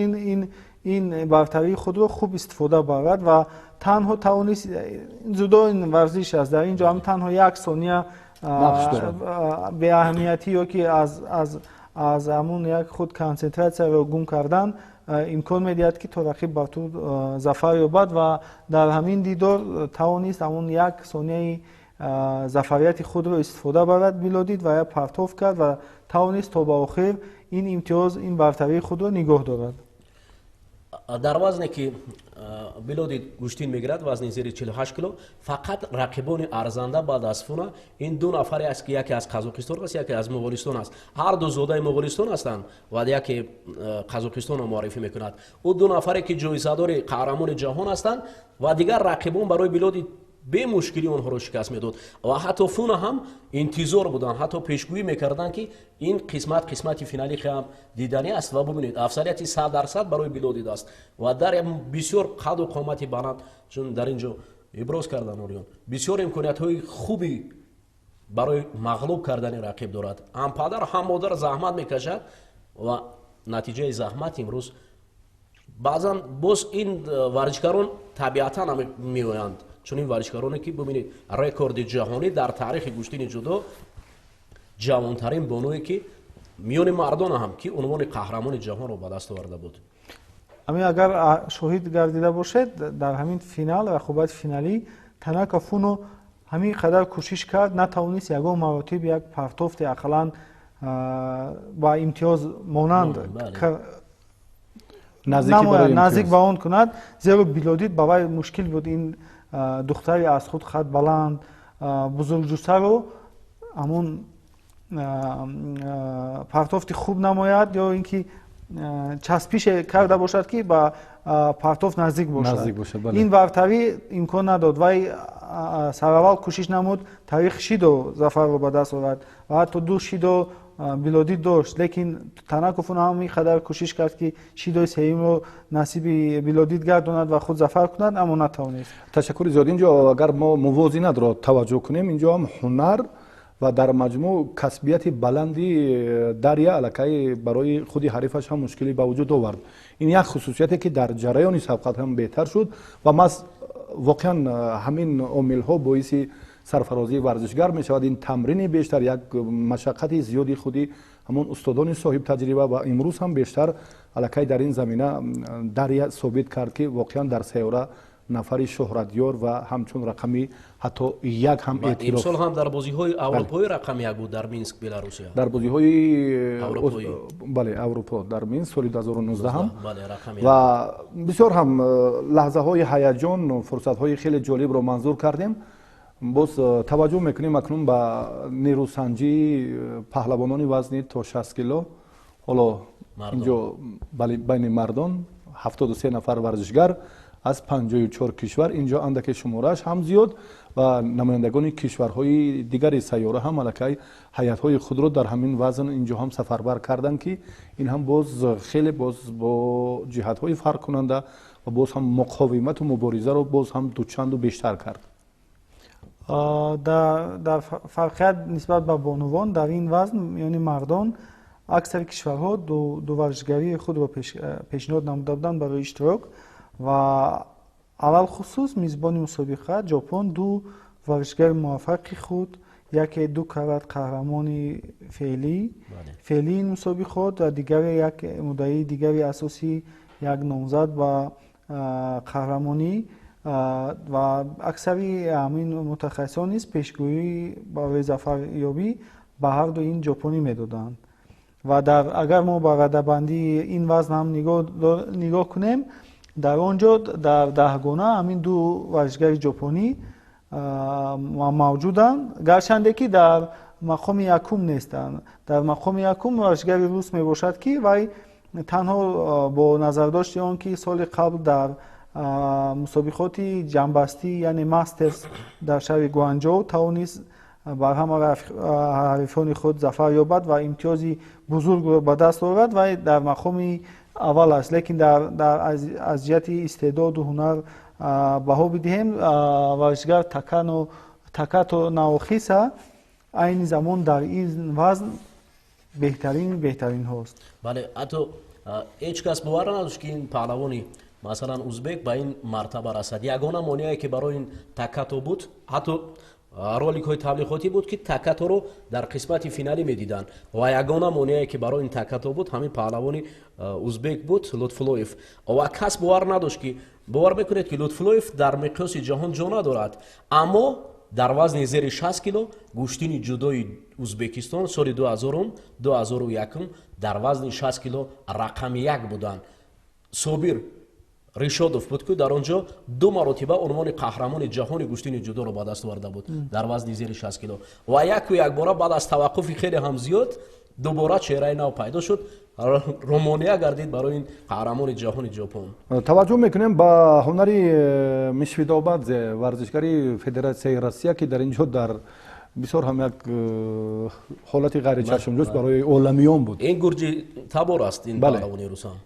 ин бартарии худро хуб истифода барад ва танҳо тавонист. Ҷудо ин варзиш аст, дар ин ҷо ҳам танҳо як сония беаҳамиятӣ ё ки аз ҳамун як худ консентратсияро гум кардан имкон медиҳад, ки то рақиб бар ту зафар ёбад. Ва дар ҳамин дидор тавонист ҳамун як сонияи зафарияти худро истифода барад Билодид ва як партов кард ва тавонист то ба охир ин имтиёз, ин бартарии худро нигоҳ дорад. Дар вазне, ки Билодид гӯштин мегирад, вазни зери 48 кило, фақат рақибони арзанда баъд аз Фуна ин ду нафаре аст, ки яке аз Қазоқистон аст, яке аз Моғолистон аст. Ҳар ду зодаи Моғолистон ҳастанд ва яке Қазоқистонро муаррифӣ мекунад. Ӯ ду нафаре, ки ҷоизадори қаҳрамони ҷаҳон ҳастанд ва дигар рақибон барои Билодид бемушкилӣ онҳоро шикаст медод. Ва ҳатто Фуна ҳам интизор буданд, ҳатто пешгӯӣ мекарданд, ки ин қисмат қисмати финалӣ ҳам диданӣ аст. Ва бубинед, афзалияти 100% барои Билодид аст ва дар бисёр қаду қомати баланд, чун дар ин ҷо иброз кардан ориён, бисёр имкониятҳои хуби барои мағлуб кардани рақиб дорад. Ҳам падар, ҳам модар заҳмат мекашад ва натиҷаи заҳмат имрӯз баъзан боз ин варзишгарон табиатан меоянд. Чунин варзишгароне, ки бубинед, рекорди ҷаҳонӣ дар таърихи гӯштини ҷудо, ҷавонтарин бонуе, ки миёни мардон ҳам, ки унвони қаҳрамони ҷаҳонро ба даст оварда буд. Ҳамин агар шоҳид гардида бошед, дар ҳамин финал, рақобати финалӣ, Танака Фуно ҳамин қадар кӯшиш кард, натавонист ягон маротиб як партофте ақаллан ба имтиёз монанд наздик ба он кунад, зеро Билодид ба вай мушкил буд. Ин духтари аз худ қад баланд, бузургҷуссаро ҳамун партофти хуб намояд ё ин ки часпише карда бошад, ки ба партофт наздик бошад. Ин бартарӣ имкон надод. Вай сараввал кӯшиш намуд тариқи шидо зафарро ба даст орад ва ҳатто ду шидо Билодид дошт, лекин Танака Фуна ҳам ин қадар кӯшиш кард, ки шидои сеюмро насиби Билодид гардонад ва худ зафар кунад, аммо натавонист. Ташаккури зиёд. Инҷо агар мо мувозинатро таваҷҷӯҳ кунем, инҷо ҳам ҳунар ва дар маҷмӯъ касбияти баланди Дарья аллакай барои худи ҳарифаш ҳам мушкилӣ ба вуҷуд овард. Ин як хусусияте, ки дар ҷараёни сабқат ҳам беҳтар шуд ва маҳз воқеан ҳамин омилҳо боиси сарфарозии варзишгар мешавад. Ин тамрини бештар, як машаққати зиёди худи ҳамон устодони соҳибтаҷриба. Ва имрӯз ҳам бештар аллакай дар ин замина Дарья собит кард, ки воқеан дар сайёра нафари шӯҳратёр ва ҳамчун рақами ҳатто як ҳам эътироф. Имсол ҳам дар бозиҳои аврупоӣ рақами як буд дар Минск, Беларусия. Дар бозиҳои бале, Аврупо, дар Минск соли 2019 ҳам. Ва бисёр ҳам лаҳзаҳои ҳаяҷон, фурсатҳои хеле ҷолибро манзур кардем. Боз таваҷҷӯҳ мекунем акнун ба нерӯсанҷии паҳлавонони вазни то 60 кило. Ҳоло инҷо байни мардон 73 нафар варзишгар аз 54 кишвар. Инҷо андаке шуморааш ҳам зиёд ва намояндагони кишварҳои дигари сайёра ҳам аллакай ҳайатҳои худро дар ҳамин вазн инҷо ҳам сафарбар карданд, ки ин ҳам боз хеле боз бо ҷиҳатҳои фарқкунанда ва боз ҳам муқовимату муборизаро боз ҳам дучанду бештар кард. Дар фарқият нисбат ба бонувон дар ин вазн миёни мардон аксари кишварҳо ду варзишгарии худро пешниҳод намуда буданд барои иштирок ва алалхусус мизбони мусобиқа Ҷопон ду варзишгари муваффақи худ, яке ду карат қаҳрамони феълии ин мусобиқот ва дигаре як муддаии дигари асосӣ, як номзад ба қаҳрамонӣ ва аксари ҳамин мутахассисон низ пешгӯӣ барои зафарёбӣ ба ҳарду ин ҷопонӣ медоданд. Ва агар мо ба радабандии ин вазн ҳам нигоҳ кунем, дар он ҷо дар даҳгона ҳамин ду варзишгари ҷопонӣ мавҷуданд, гарчанде ки дар мақоми якум нестанд. Дар мақоми якум варзишгари рус мебошад, ки вай танҳо бо назардошти он ки соли қабл дар мусобиқоти ҷамъбастӣ, яъне мастерс дар шаҳри Гуанҷоу тавонист бар ҳама ҳарифони худ зафар ёбад ва имтиёзи бузургро ба даст орад, вай дар мақоми аввал аст. Лекин аз ҷиҳати истеъдоду ҳунар баҳо бидиҳем, варзишгар Такато Наохиса айни замон дар ин вазн беҳтаринҳост. Бале, ҳатто ҳеҷ кас бовар надошт, ки ин паҳлавони масалан узбек ба ин мартаба расад. Ягона монеае ки барои ин Такато буд, ҳатто роликҳои таблиғотӣ буд, ки Такаторо дар қисмати финалӣ медиданд ва ягона монеае ки барои ин Такато буд, ҳамин паҳлавони узбек буд, Лутфуллоев. Ва кас бовар надошт, ки бовар мекунед, ки Лутфуллоев дар миқёси ҷаҳон ҷо надорад, аммо дар вазни зери 60 кило гӯштини ҷудои Узбекистон соли 2000, 2001 дар вазни 60 кило рақами як буданд. Собир Ришодов буд, ки дар он ҷо ду маротиба унвони қаҳрамони ҷаҳони гӯштини ҷудоро ба даст оварда буд дар вазни зери 60 кило. Ва яку якбора баъд аз таваққуфи хеле ҳам зиёд дубора чеҳраи нав пайдо шуд, ромония гардид барои ин қаҳрамони ҷаҳони Ҷопон. Таваҷҷӯҳ мекунем ба ҳунари Мишвидобадзе, варзишгари Федератсияи Россия, ки дар ин ҷо дар бисёр ҳам як ҳолати ғайричашмдошт барои оламиён буд. Ин гурҷи табор аст, ин паҳлавони русам.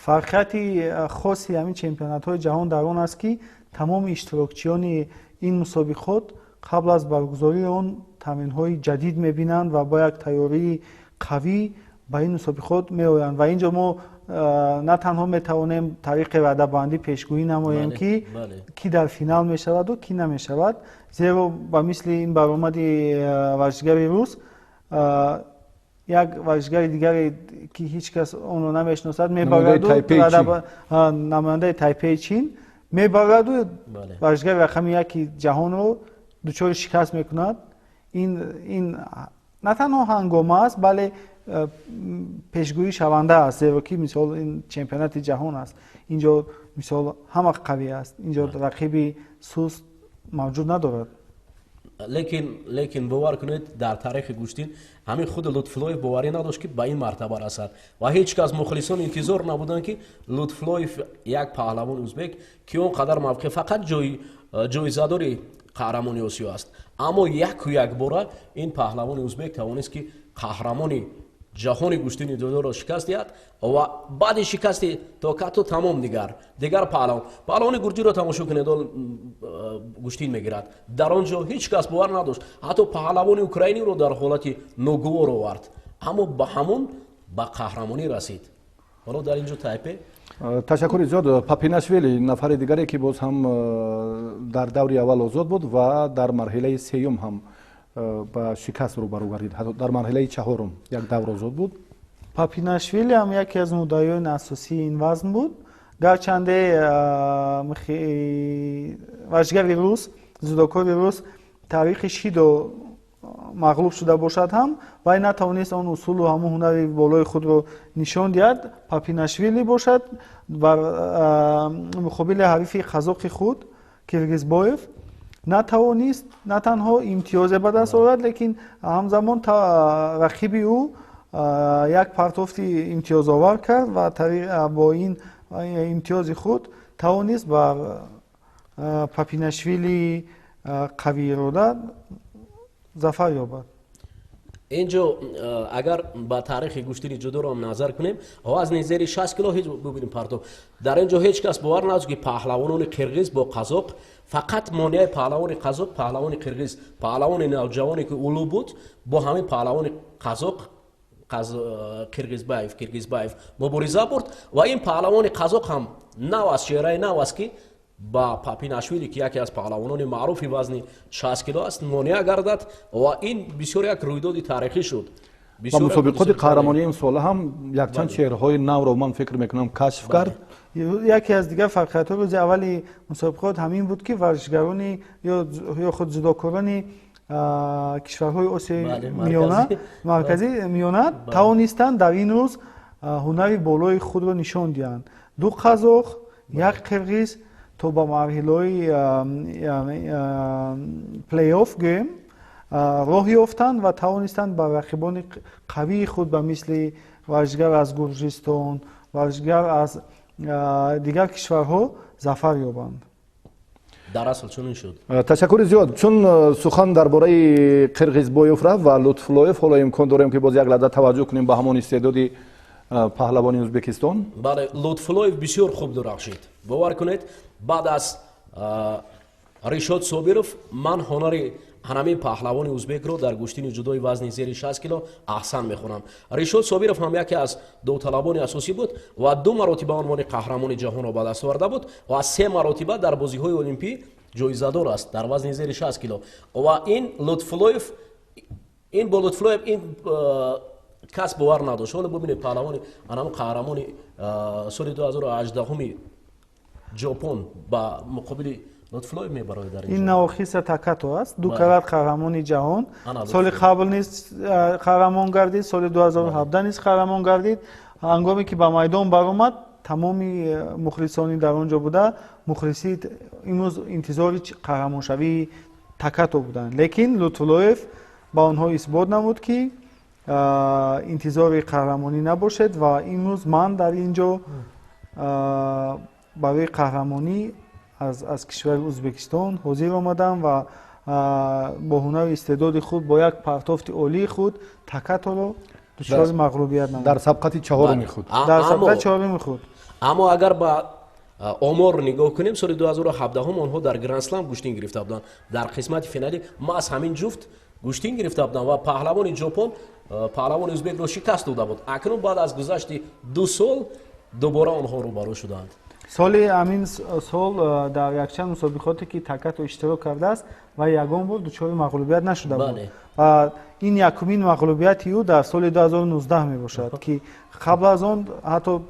Фарқияти хоси ҳамин чемпионатҳои ҷаҳон дар он аст, ки тамоми иштирокчиёни ин мусобиқот қабл аз баргузории он тамринҳои ҷадид мебинанд ва бо як тайёрии қавӣ ба ин мусобиқот меоянд. Ва ин ҷо мо на танҳо метавонем тариқи радабандӣ пешгӯӣ намоем, ки кӣ дар финал мешаваду кӣ намешавад, зеро ба мисли ин баромади варзишгари рус як варзишгари дигаре, ки ҳеҷ кас онро намешиносад, мебараду намояндаи Тайпеи Чин мебараду варзишгари рақами яки ҷаҳонро дучори шикаст мекунад. Ин на танҳо ҳангома аст, бале пешгӯӣ шаванда аст, зеро ки мисол ин чемпионати ҷаҳон аст, инҷо мисол ҳама қавӣ аст, инҷо рақиби суст мавҷуд надорад. Лекин бовар кунед, дар таърихи гӯштин ҳамин худи Лутфуллоев боварӣ надошт, ки ба ин мартаба расад ва ҳеҷ кас мухлисон интизор набуданд, ки Лутфуллоев, як паҳлавони узбек, ки он қадар мавқеъ фақат ҷоизадори қаҳрамони Осиё аст, аммо яку якбора ин паҳлавони узбек тавонист, ки қаҳрамони ҷаҳони гӯштини ҷудоро шикаст диҳад ва баъди шикасти Токато тамом дигар паҳлавони гурҷиро тамошо кунед, он гӯштин мегирад. Дар он ҷо ҳеҷ кас бовар надошт, ҳатто паҳлавони украиниро дар ҳолати ногувор овард, аммо ба ҳамон ба қаҳрамонӣ расид. Ҳоло дар ин ҷо Тайпе. Ташаккури зиёд. Папинашвили, нафари дигаре, ки боз ҳам дар даври аввал озод буд ва дар марҳилаи сеюм ҳам ба шикаст рӯбарӯ гардид, ҳатто дар марҳилаи чаҳорум як давр озод буд. Папинашвили ҳам яке аз муддаиёни асосии ин вазн буд, гарчанде варзишгари рус, дзюдокори рус таърихи шидо мағлуб шуда бошад ҳам, вай натавонист он усулу ҳамон ҳунари болои худро нишон диҳад. Папинашвили бошад бар муқобили ҳарифи қазоқи худ Киргизбоев натавонист на танҳо имтиёзе ба даст орад, лекин ҳамзамон рақиби ӯ як партофти имтиёзовар кард ва бо ин имтиёзи худ тавонист бар Папинашвили қавиирода зафар ёбад. Инҷо агар ба таърихи гӯштини ҷудоро назар кунем, вазни зери 60 кило ҳеҷ бубинем партов. Дар инҷо ҳеҷ кас бовар надошт, ки паҳлавонони қирғиз бо қазоқ, фақат монеаи паҳлавони қазоқ, паҳлавони қирғиз, паҳлавони навҷавоне ки улу буд, бо ҳамин паҳлавони қазоқ Қирғизбаев мубориза бурд ва ин паҳлавони қазоқ ҳам нав аст, чеҳраи нав аст, ки ба Папинашвили, ки яке аз паҳлавонони маъруфи вазни 60 кило аст, монеа гардад ва ин бисёр як рӯйдоди таърихӣ шуд. Ва мусобиқоти қаҳрамонии имсола ҳам якчанд чеҳраҳои навро ман фикр мекунам кашф кард. Яке аз дигар фарқиятҳои рӯзи аввали мусобиқот ҳамин буд, ки варзишгарони ё худ ҷудокорони кишварҳои Осиёи Миёна, марказӣ миёна тавонистанд дар ин рӯз ҳунари болои худро нишон диҳанд. Ду қазоқ, як қирғиз то ба марҳилаҳои плей-офф гӯем роҳ ёфтанд ва тавонистанд ба рақибони қавии худ ба мисли варзишгар аз Гурҷистон, варзишгар аз дигар кишварҳо зафар ёбанд. Дар асл чунин шуд. Ташаккури зиёд. Чун сухан дар бораи Қирғизбоев рафт ва Лутфуллоев, ҳоло имкон дорем, ки боз як лаҳза таваҷҷӯҳ кунем ба ҳамон истеъдоди паҳлавони Ӯзбекистон. Бале, Лутфуллоев бисёр хуб дурахшид. Бовар кунед, баъд аз Ришод Собиров ман ҳунари ҳанамин паҳлавони ӯзбекро дар гӯштини ҷудои вазни зери 60 кило аҳсан мехонам. Ришод Собиров ҳам яке аз довталабони асосӣ буд ва ду маротиба унвони қаҳрамони ҷаҳонро ба даст оварда буд ва се маротиба дар бозиҳои олимпӣ ҷоизадор аст дар вазни зери 60 кило. Ва ин Лутфуллоев, ин бо Лутфуллоев ин кас бовар надошт. Ҳоло бубинед, паҳлавони анам қаҳрамони соли 2018 Ҷопон ба муқобили Лутфуллоев мебарояд дар ин Наохиса Такато аст, ду карат қаҳрамони ҷаҳон. Соли қабл низ қаҳрамон гардид, соли 2017 низ қаҳрамон гардид. Ҳангоме ки ба майдон баромад, тамоми мухлисони дар он ҷо буда, мухлиси имрӯз интизори қаҳрамоншавии Такато буданд. Лекин Лутфуллоев ба онҳо исбот намуд, ки интизори қаҳрамонӣ набошед ва имрӯз ман дар ин ҷо барои қаҳрамонӣ аз кишвари Ӯзбекистон ҳозир омадам ва бо ҳунари истеъдоди худ, бо як партофти олии худ Такаторо дучори мағлубият намуд. Дар сабқати чаҳоруми худ. Дар сабқати чаҳоруми худ. Аммо агар ба омор нигоҳ кунем, соли 2017 онҳо дар Гранд-слам гӯштин гирифта буданд. Дар қисмати финалӣ маҳз ҳамин ҷуфт гӯштин гирифта буданд ва паҳлавони Ҷопон паҳлавони ӯзбекро шикаст дода буд. Акнун баъд аз гузашти 2 сол дубора онҳо рӯбарӯ шуданд. Соли ҳамин сол дар якчанд мусобиқоте ки Такато иштирок кардааст ва ягон бор дучори мағлубият нашуда буд. Ва ин якумин мағлубияти ӯ дар соли 2019 мебошад, ки қабл аз он ҳатто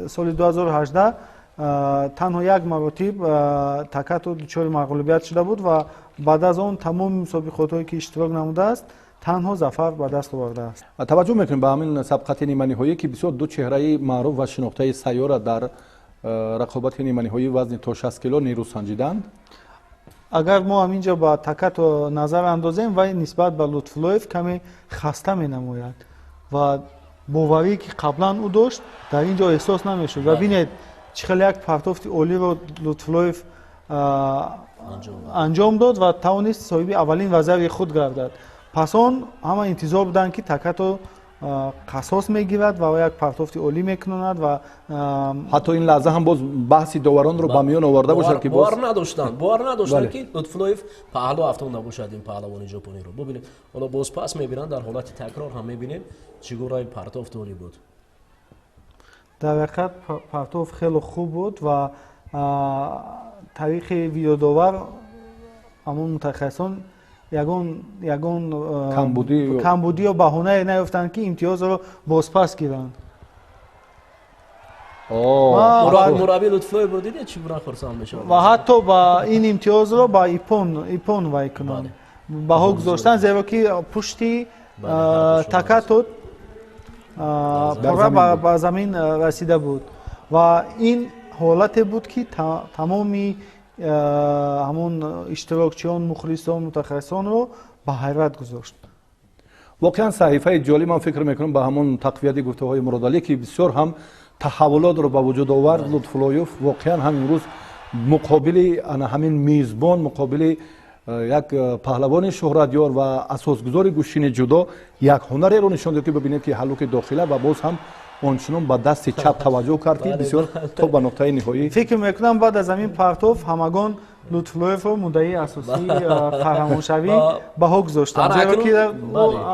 соли 2018 танҳо як маротиб Такато дучори мағлубият шуда буд ва баъд аз он тамоми мусобиқотҳое ки иштирок намудааст танҳо зафар ба даст овардааст. Таваҷҷӯҳ мекунем ба ҳамин сабқати ниманиҳоӣ, ки бисёр ду чеҳраи маъруф ва шинохтаи сайёра дар рақобати ниманиҳоии вазни то 60 кило нерӯ санҷиданд. Агар мо ҳаминҷо ба Такато назар андозем, вай нисбат ба Лутфуллоев каме хаста менамояд ва боварие ки қаблан ӯ дошт дар ин ҷо эҳсос намешуд. Ва бинед, чӣ хеле як партофти олиро Лутфуллоев анҷом дод ва тавонист соҳиби аввалин вазари худ гардад. Пас он ҳама интизор буданд, ки Такато қасос мегирад ва як партофти олӣ мекунад ва ҳатто ин лаҳза ҳам боз баҳси доваронро ба миён оварда бошад, ки бовар надоштанд, ки Лутфуллоев паҳлӯ афтонда бошад ин паҳлавони ҷопониро. Бубинед, ҳоло боз пас мебинанд, дар ҳолати такрор ҳам мебинем чӣ гуна партофти олӣ буд. Дар ҳақиқат партоф хеле хуб буд ва таърихи видеодовар ҳамон мутахассисон ягон камбудӣ ё баҳонае наёфтанд, ки имтиёзро бозпас гиранд. Мурабби Лутфуллоевро дидед, чӣ гуна хурсанд мешавад? Ва ҳатто ба ин имтиёзро ба ипон вай кунанд, баҳо гузоштанд, зеро ки пушти Такато пурра ба замин расида буд ва ин ҳолате буд, ки тамоми ҳамон иштирокчиён, мухлисон, мутахассисонро ба ҳайрат гузошт. Воқеан саҳифаи ҷолиб, ман фикр мекунам, ба ҳамон тақвияти гуфтаҳои Муродалӣ, ки бисёр ҳам таҳаввулотро ба вуҷуд овард Лутфуллоев. Воқеан ҳам имрӯз муқобили ана ҳамин мизбон, муқобили Як паҳлавони шӯҳратёр ва асосгузори гӯштини ҷудо як ҳунареро нишон дод, ки бибинед, ки ҳаллуки дохила ва боз ҳам ончунон ба дасти чап таваҷҷӯҳ кард, ки бисёр то ба нуқтаи ниҳоӣ. Фикр мекунам, баъд аз ҳамин партов ҳамагон Лутфуллоевро муддаии асосии қаҳрамоншавӣ баҳо гузоштанд, зеро ки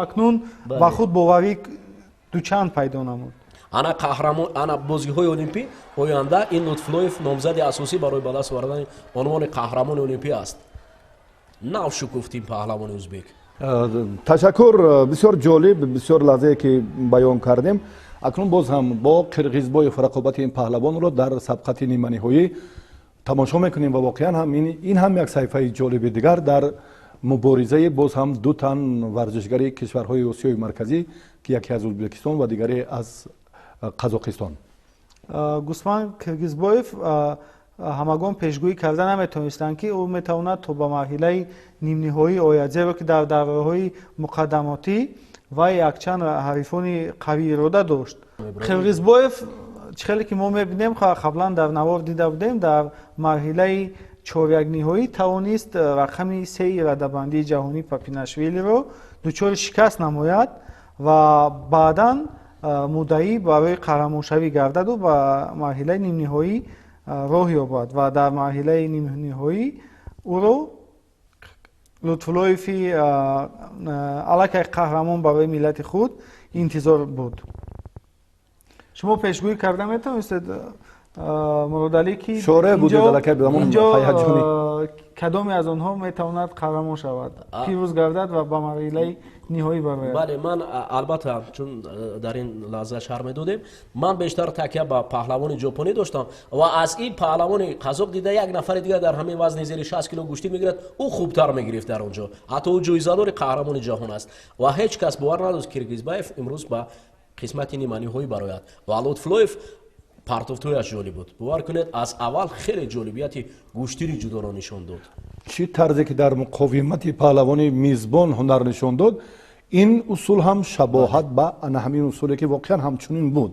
акнун ба худ боварӣ дучанд пайдо намуд. Ана қаҳрамон, ана бозиҳои олимпӣ оянда ин Лутфуллоев номзади асосӣ барои ба даст овардани унвони қаҳрамони олимпӣ аст. Нав шукуфт ин паҳлавони ӯзбек. Ташаккур, бисёр ҷолиб, бисёр лаҳзае ки баён кардем. Акнун боз ҳам бо Қирғизбоев рақобати ин паҳлавонро дар сабқати ниманиҳоӣ тамошо мекунем ва воқеан ҳам ин ҳам як саҳифаи ҷолиби дигар дар муборизаи боз ҳам ду тан варзишгари кишварҳои Осиёи Марказӣ, ки яке аз Ӯзбекистон ва дигаре аз Қазоқистон. Гусман Киргизбоев, ҳамагон пешгӯӣ карда наметавонистанд, ки ӯ метавонад то ба марҳилаи нимниҳоӣ ояд, зеро ки дар давраҳои муқаддамотӣ вай якчанд ҳарифони қавиирода дошт. Қирғизбоев, чӣ хеле ки мо мебинем, қаблан дар навор дида будем, дар марҳилаи чорякниҳоӣ тавонист рақами сеи радабандии ҷаҳонӣ Папинашвилиро дучори шикаст намояд ва баъдан муддаӣ барои қаҳрамоншавӣ гардаду ба марҳилаи нимниҳоӣ роҳ ёбад ва дар марҳилаи нимниҳоӣ ӯро Лутфуллоеви аллакай қаҳрамон барои миллати худ интизор буд. Шумо пешгӯӣ карда метавонистед, Муродалӣ, ки шоре будед аллакай инҷо кадоме аз онҳо метавонад қаҳрамон шавад, пирӯз гардад ва ба марҳилаи ниҳоӣ барояд? Бале, ман албатта, чун дар ин лаҳза шарҳ медодем, ман бештар такя ба паҳлавони ҷопонӣ доштам ва аз ин паҳлавони қазоқ дида, як нафари дигар дар ҳамин вазни зери 60 кило гӯштӣ мегирад, ӯ хубтар мегирифт дар он ҷо, ҳатто ӯ ҷоизадори қаҳрамони ҷаҳон аст ва ҳеҷ кас бовар надошт, Киргизбаев имрӯз ба қисмати ниманиҳоӣ барояд. Ва Лутфуллоев партофтҳояш ҷолиб буд, бовар кунед, аз аввал хеле ҷолибияти гӯштини ҷудоро нишон дод. Чӣ тарзе ки дар муқовимати паҳлавони мизбон ҳунар нишон дод, ин усул ҳам шабоҳат ба ана ҳамин усуле, ки воқеан ҳамчунин буд,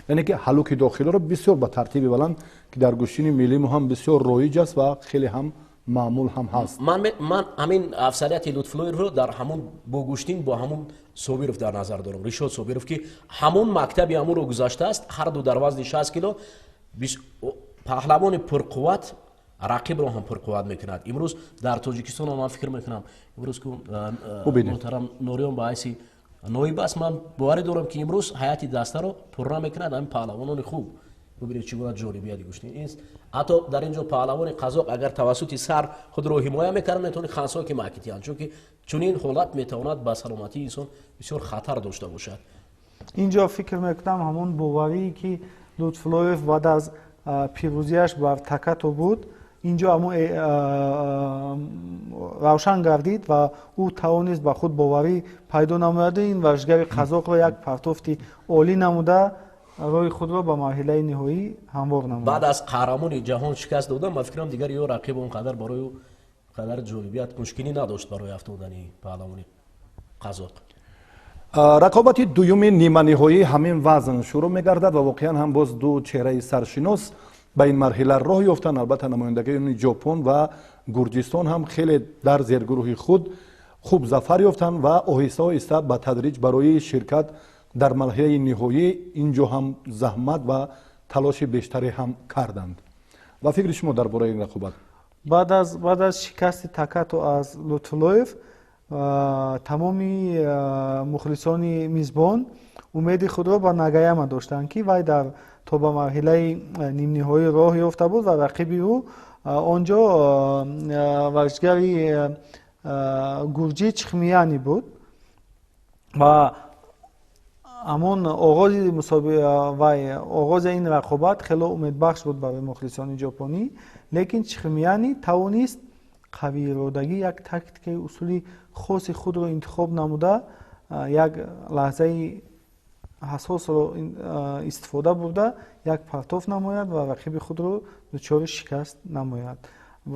яъне ки ҳаллуки дохилиро бисёр ба тартиби баланд, ки дар гӯштини миллии мо ҳам бисёр роиҷ аст ва хеле ҳам маъмул ҳам ҳаст. Ман ҳамин афзалияти Лутфуллоевро дар ҳамун бо гӯштин бо ҳамун Собиров дар назар дорам, Ришод Собиров, ки ҳамун мактаби ҳамунро гузаштааст, ҳар ду дар вазни 60 кило. Паҳлавони пурқувват рақибро ҳам пурқувват мекунад. Имрӯз дар Тоҷикистон ман фикр мекунам, имрӯз ку муҳтарам Нориён ба ҳайси ноиб аст, ман боварӣ дорам, ки имрӯз ҳайати дастаро пурра мекунад ҳамин паҳлавонони хуб. Бубинед, чӣ гуна ҷолибияти гӯштин. Ҳатто дар ин ҷо паҳлавони қазоқ агар тавассути сар худро ҳимоя мекард, метавонӣ хансоки макитиянд, чунки чунин ҳолат метавонад ба саломатии инсон бисёр хатар дошта бошад. Инҷо фикр мекунам, ҳамон боварие, ки Лутфуллоев баъд аз пирӯзиаш бар Такато буд, инҷо ҳамон равшан гардид ва ӯ тавонист ба худ боварӣ пайдо намояду ин варзишгари қазоқро як партофти олӣ намуда, роҳи худро ба марҳилаи ниҳоӣ ҳамвор намуд. Баъд аз қаҳрамони ҷаҳон шикаст додан, ба фикрам, дигар ё рақиб он қадар барои ӯ қадар ҷолибият, мушкилӣ надошт барои афтодани паҳлавони қазоқ. Рақобати дуюми ниманиҳоӣ ҳамин вазн шурӯъ мегардад ва воқеан ҳам боз ду чеҳраи саршинос ба ин марҳила роҳ ёфтанд. Албатта, намояндагони Ҷопон ва Гурҷистон ҳам хеле дар зергурӯҳи худ хуб зафар ёфтанд ва оҳиста оҳиста ба тадриҷ барои ширкат дар марҳилаи ниҳоӣ ин ҷо ҳам заҳмат ва талоши бештаре ҳам карданд. Ва фикри шумо дар бораи ин рақобат? Баъд аз шикасти Такато аз Лутфуллоев, тамоми мухлисони мизбон умеди худро ба Нагаяма доштанд, ки вай дар то ба марҳилаи нимниҳоӣ роҳ ёфта буд ва рақиби ӯ он ҷо варзишгари гурҷӣ Чихмияни буд. Ва ҳамон оғози вай, оғози ин рақобат хело умедбахш буд барои мухлисони ҷопонӣ, лекин Чихмияни тавонист қавииродагӣ, як тактикаи усули хоси худро интихоб намуда, як лаҳзаи ҳассосро истифода бурда, як партоф намояд ва рақиби худро дучори шикаст намояд.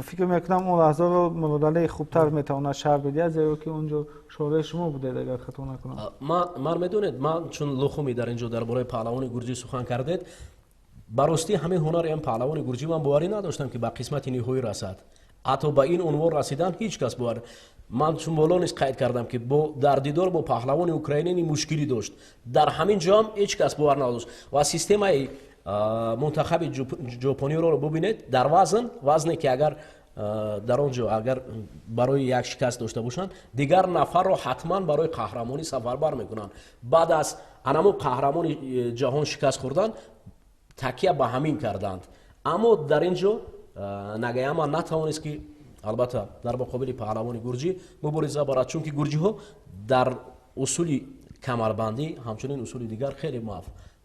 Фикр мекунам, он лаҳзаро Муродалӣ хубтар метавонад шарҳ бидиҳад, зеро ки он ҷо шореҳи шумо будед, агар хато накунам. Ман, медонед, ман чун Лухуми дар ин ҷо дар бораи паҳлавони гурҷӣ сухан кардед, ба ростӣ ҳамин ҳунари ин паҳлавони гурҷӣ ман боварӣ надоштам, ки ба қисмати ниҳоӣ расад. Ҳатто ба ин унвон расидан ҳеҷ кас бовар. Ман чун боло низ қайд кардам, ки дар дидор бо паҳлавони украинини мушкилӣ дошт. Дар ҳамин ҷо ҳам ҳеҷ кас бовар надошт. Ва системаи мунтахаби ҷопониро бубинед, дар вазн, вазне ки агар дар он ҷо агар барои як шикаст дошта бошанд, дигар нафарро ҳатман барои қаҳрамонӣ сафарбар мекунанд. Баъд аз анамун қаҳрамони ҷаҳон шикаст хӯрдан, такя ба ҳамин карданд. Аммо дар ин ҷо Нагаяма натавонист, ки албатта дар муқобили паҳлавони гурҷӣ мубориза барад, чунки гурҷиҳо дар усули камарбандӣ, ҳамчунин усули дигар хеле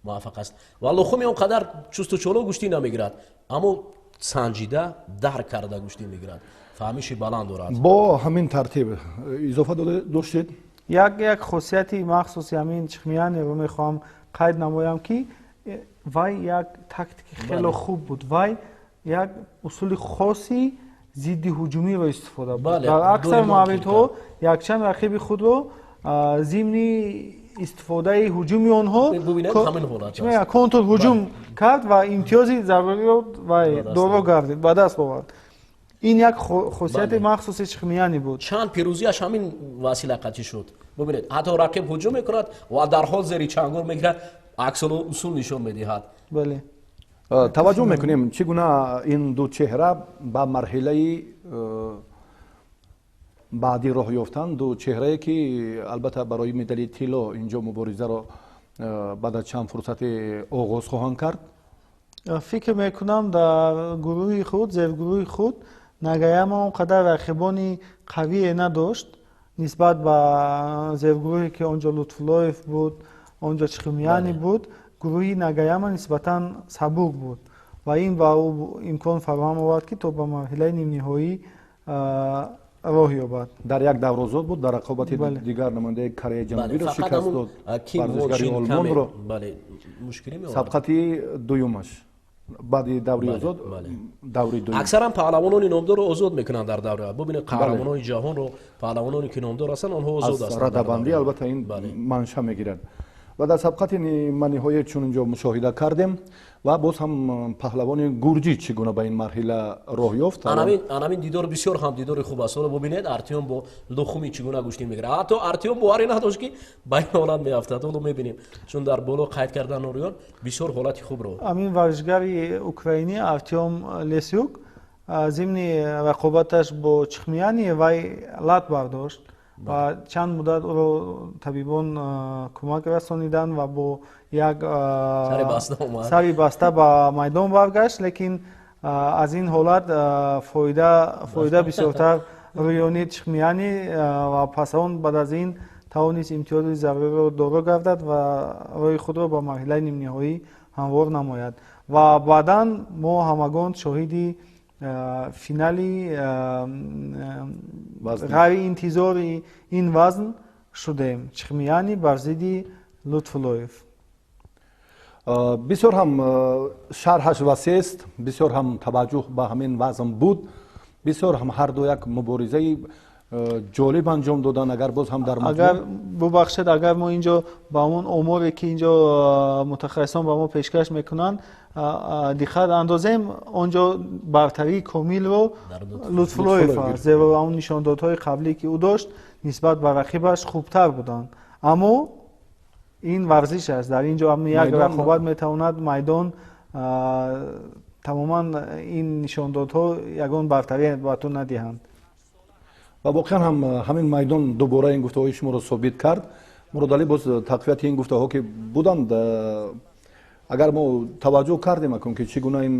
муваффақ аст. Ва Лухуми он қадар чусту чолок гӯштӣ намегирад, аммо санҷида, дарк карда гӯштӣ мегирад, фаҳмиши баланд дорад. Бо ҳамин тартиб изофа доштед? Як хосияти махсуси ҳамин Чихмиянеро мехоҳам қайд намоям, ки вай як тактики хело хуб буд. Вай як усули хоси зидди ҳуҷумиро истифода бурд. Дар аксар мавридҳо якчанд рақиби худро зимни истифодаи ҳуҷуми онҳо контрҳуҷум кард ва имтиёзи заруриро вай доро гардид, ба даст овард. Ин як хосияти махсуси Чихмияни буд. Чанд пирӯзиаш ҳамин васила қатъӣ шуд. Бубинед, ҳатто рақиб ҳуҷум мекунад ва дарҳол зери чангол мегирад, аксулу усул нишон медиҳад. Бале. Таваҷҷӯҳ мекунем, чӣ гуна ин ду чеҳра ба марҳилаи баъдӣ роҳ ёфтанд. Ду чеҳрае, ки албатта барои медали тилло инҷо муборизаро баъд аз чанд фурсате оғоз хоҳанд кард. Фикр мекунам, дар гурӯҳи худ, зергурӯҳи худ Нагаяма он қадар рақибони қавие надошт нисбат ба зергурӯҳе, ки он ҷо Лутфуллоев буд, он ҷо Чихмияни буд. Гурӯҳи Нагаяма нисбатан сабук буд ва ин ба ӯ имкон фароҳам овард, ки то ба марҳилаи нимниҳоӣ роҳ ёбад. Дар як давр озод буд, дар рақобати дигар намояндаи Кореяи Ҷанубиро шикаст дод, варзишгари олмонро. Сабқати дуюмаш баъди даври озод, даври дуюм. Аксаран паҳлавонони номдорро озод мекунанд дар давра. Бубинед, қаҳрамонони ҷаҳонро, паҳлавононе ки номдор ҳастанд, онҳо озод ҳастанд. Радабандӣ албатта ин манша мегирад. Ва дар сабқати ниманиҳоя чун инҷо мушоҳида кардем, ва боз ҳам паҳлавони гурҷӣ чӣ гуна ба ин марҳила роҳ ёфт. Анамин дидор бисёр ҳам дидори хуб аст. Ҳоло бубинед, Артём бо Лухуми чӣ гуна гӯштӣ мегирад. Ҳатто Артём боварӣ надошт, ки ба ин ҳолат меафтад. Ҳоло мебинем, чун дар боло қайд кардан Нуриён бисёр ҳолати хубро. Ҳамин варзишгари украинӣ Артём Лесюк зимни рақобаташ бо Чихмияни вай лат бардошт ва чанд муддат ӯро табибон кӯмак расониданд ва бо як сари баста ба майдон баргашт, лекин аз ин ҳолат фоида бисёртар рӯёнид Чихмияни ва пас он баъд аз ин тавонист имтиёзи заруриро доро гардад ва роҳи худро ба марҳилаи нимниҳоӣ ҳамвор намояд. Ва баъдан мо ҳамагон шоҳиди финали ғайриинтизори ин вазн шудем: Чихмияни бар зидди Лутфуллоев. Бисёр ҳам шарҳаш васеъст, бисёр ҳам таваҷҷӯҳ ба ҳамин вазн буд, бисёр ҳам ҳар ду як муборизаи ҷолиб анҷом доданд. Агар боз ҳам дар агар бубахшед, агар мо инҷо ба ҳамон оморе, ки инҷо мутахассисон ба мо пешкаш мекунанд, диққат андозем, он ҷо бартарии комилро Лутфуллоев аст, зеро он нишондодҳои қаблӣ, ки ӯ дошт, нисбат ба рақибаш хубтар буданд. Аммо ин варзиш аст, дар ин ҷо як рақобат метавонад майдон тамоман ин нишондодҳо ягон бартарӣ ба ту надиҳанд. Ва воқеан ҳам ҳамин майдон дубора ин гуфтаҳои шуморо собит кард. Муродалӣ, боз тақвияти ин гуфтаҳо, ки буданд, агар мо таваҷҷӯҳ кардем акун, ки чӣ гуна ин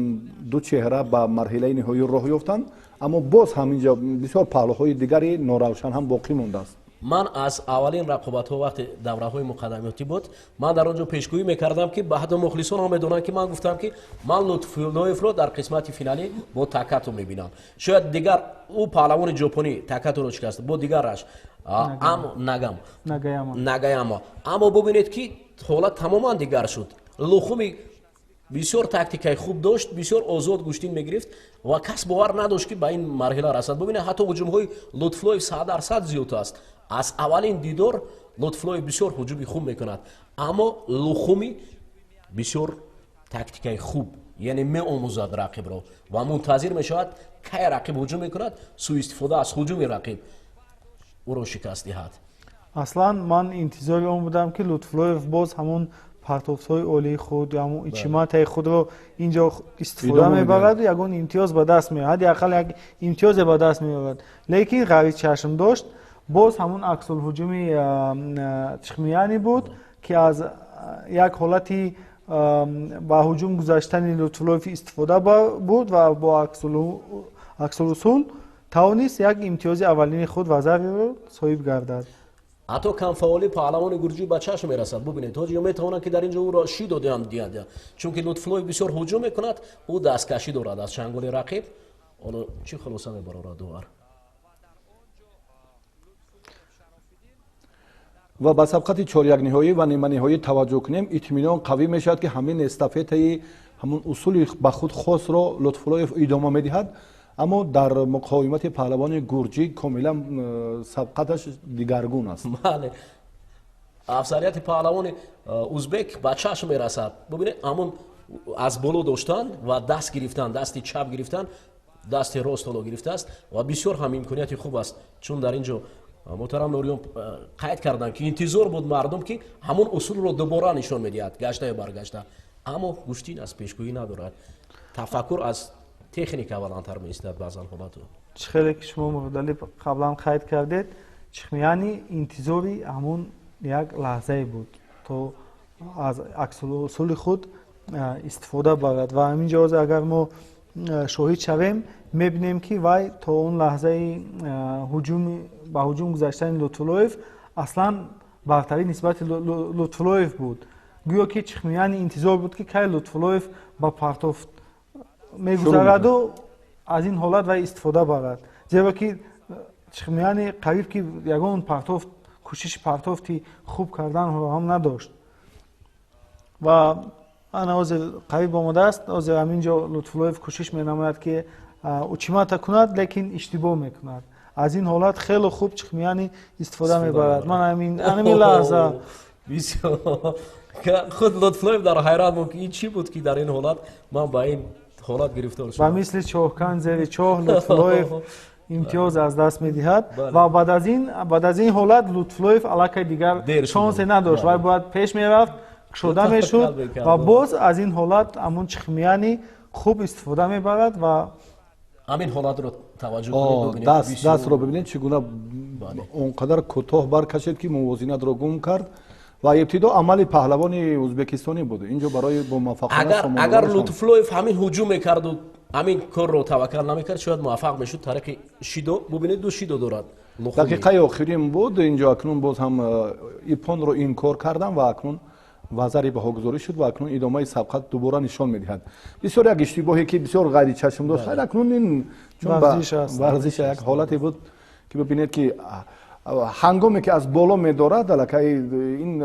ду чеҳра ба марҳилаи ниҳоӣ роҳ ёфтанд, аммо боз ҳам инҷо бисёр паҳлӯҳои дигари норавшан ҳам боқӣ мондааст. Ман аз аввалин рақобатҳо, вақте давраҳои муқаддамотӣ буд, ман дар он ҷо пешгӯӣ мекардам, ки ба ҳатто мухлисон ҳам медонанд, ки ман гуфтам, ки ман Лутфуллоевро дар қисмати финалӣ бо Такато мебинам. Шояд дигар ӯ паҳлавони ҷопонӣ Такаторо шикаст, бо дигараш нагам Нагаяма. Аммо бубинед, ки ҳолат тамоман дигар шуд. Лухуми бисёр тактикаи хуб дошт, бисёр озод гӯштин мегирифт ва кас бовар надошт, ки ба ин марҳила расад. Бубинед, ҳатто ҳуҷумҳои Лутфуллоев 100% зиёд аст. Аз аввалин дидор Лутфуллоев бисёр ҳуҷуми хуб мекунад, аммо Лухуми бисёр тактикаи хуб Яъне меомӯзад рақибро ва мунтазир мешавад, кай рақиб ҳуҷум мекунад, сӯистифода аз ҳуҷуми рақиб ӯро шикаст диҳад. Аслан ман интизори он будам, ки Лутфуллоев боз ҳамон партофтҳои олии худ, ҳамон ичиматаи худро инҷо истифода мебараду ягон имтиёз ба даст меорад, ҳадди ақал як имтиёзе ба даст меорад. Лекин ғайричашм дошт боз ҳамон аксулҳуҷуми Чихмияни буд, ки аз як ҳолати ба ҳуҷум гузаштани Лутфуллоев истифода бурд ва бо аксулусул тавонист як имтиёзи аввалини худ вазариро соҳиб гардад. Ҳатто камфаъолии паҳлавони гурҷӣ ба чашм мерасад. Бубинед, ҳоҷиё метавонанд, ки дар ин ҷо ӯро шидо диҳанд, чунки Лутфуллоев бисёр ҳуҷум мекунад, ӯ дасткашӣ дорад аз чанголи рақиб. Ҳоло чӣ хулоса мебарорад довар? Ва ба сабқати чорякниҳоӣ ва ниманиҳоӣ таваҷҷӯҳ кунем, итминон қавӣ мешавад, ки ҳамин эстафетаи ҳамун усули ба худ хосро Лутфуллоев идома медиҳад, аммо дар муқовимати паҳлавони гурҷӣ комилан сабқаташ дигаргун аст. Бале, афзалияти паҳлавони узбек ба чашм мерасад. Бубинед, ҳамун аз боло доштан ва даст гирифтан, дасти чап гирифтан, дасти рост ҳоло гирифтааст ва бисёр ҳам имконияти хуб аст, чун дар ин ҷо муҳтарам Нуриён қайд карданд, ки интизор буд мардум, ки ҳамон усулро дубора нишон медиҳад, гашта ё баргашта. Аммо гӯштин аз пешгӯӣ надорад, тафаккур аз техника баландтар меистад баъзан ҳолату. Чӣ хеле ки шумо, Муродалӣ, қаблан қайд кардед, Чихмияни интизори ҳамон як лаҳзае буд, то аз аксулусули худ истифода барад. Ва ҳамин ҷо агар мо шоҳид шавем, мебинем, ки вай то он лаҳзаи ба ҳуҷум гузаштани Лутфуллоев аслан бартарӣ нисбати Лутфуллоев буд. Гӯё ки Чихмияни интизор буд, ки кай Лутфуллоев ба партофт мегузараду аз ин ҳолат вай истифода барад, зеро ки Чихмияни қариб ки ягон партофт, кӯшиши партофти хуб карданро ҳам надошт. Ва ана ҳозир қариб омодааст. Ҳозир ҳамин ҷо Лутфуллоев кӯшиш менамояд, ки учимата кунад, лекин иштибоҳ мекунад. Аз ин ҳолат хеле хуб Чихмияни истифода мебарад. Ман ҳамин лаҳза худ Лутфуллоев дар ҳайрат монд, ки ин чӣ буд, ки дар ин ҳолат ман ба ин ҳолат гирифтор шудам. Ба мисли чоҳкан зери чоҳ Лутфуллоев имтиёз аз даст медиҳад. Ва баъд аз ин ҳолат Лутфуллоев аллакай дигар шонсе надошт, вай бояд пеш мерафт, кушода мешуд. Ва боз аз ин ҳолат ҳамун Чихмияни хуб истифода мебарад ва ҳамин ҳолатро таваҷҷӯҳ кунед. Дастро бибинед, чӣ гуна он қадар кӯтоҳ баркашид, ки мувозинатро гум кард. Ва ибтидо амали паҳлавони ӯзбекистонӣ буд инҷо барои бомуваффақона. Агар Лутфуллоев ҳамин ҳуҷум мекарду ҳамин корро таваккал намекард, шояд муваффақ мешуд тариқи шидо. Бубинед, ду шидо дорад. Дақиқаи охирин буд инҷо. Акнун боз ҳам ипонро инкор кардам ва акнун вазари баҳогузорӣ шуд ва акнун идомаи сабқат дубора нишон медиҳад. Бисёр як иштибоҳе, ки бисёр ғайричашм дошт. Хайр, акнун ин чун варзиш як ҳолате буд, ки бибинед, ки ҳангоме ки аз боло медорад, аллакай ин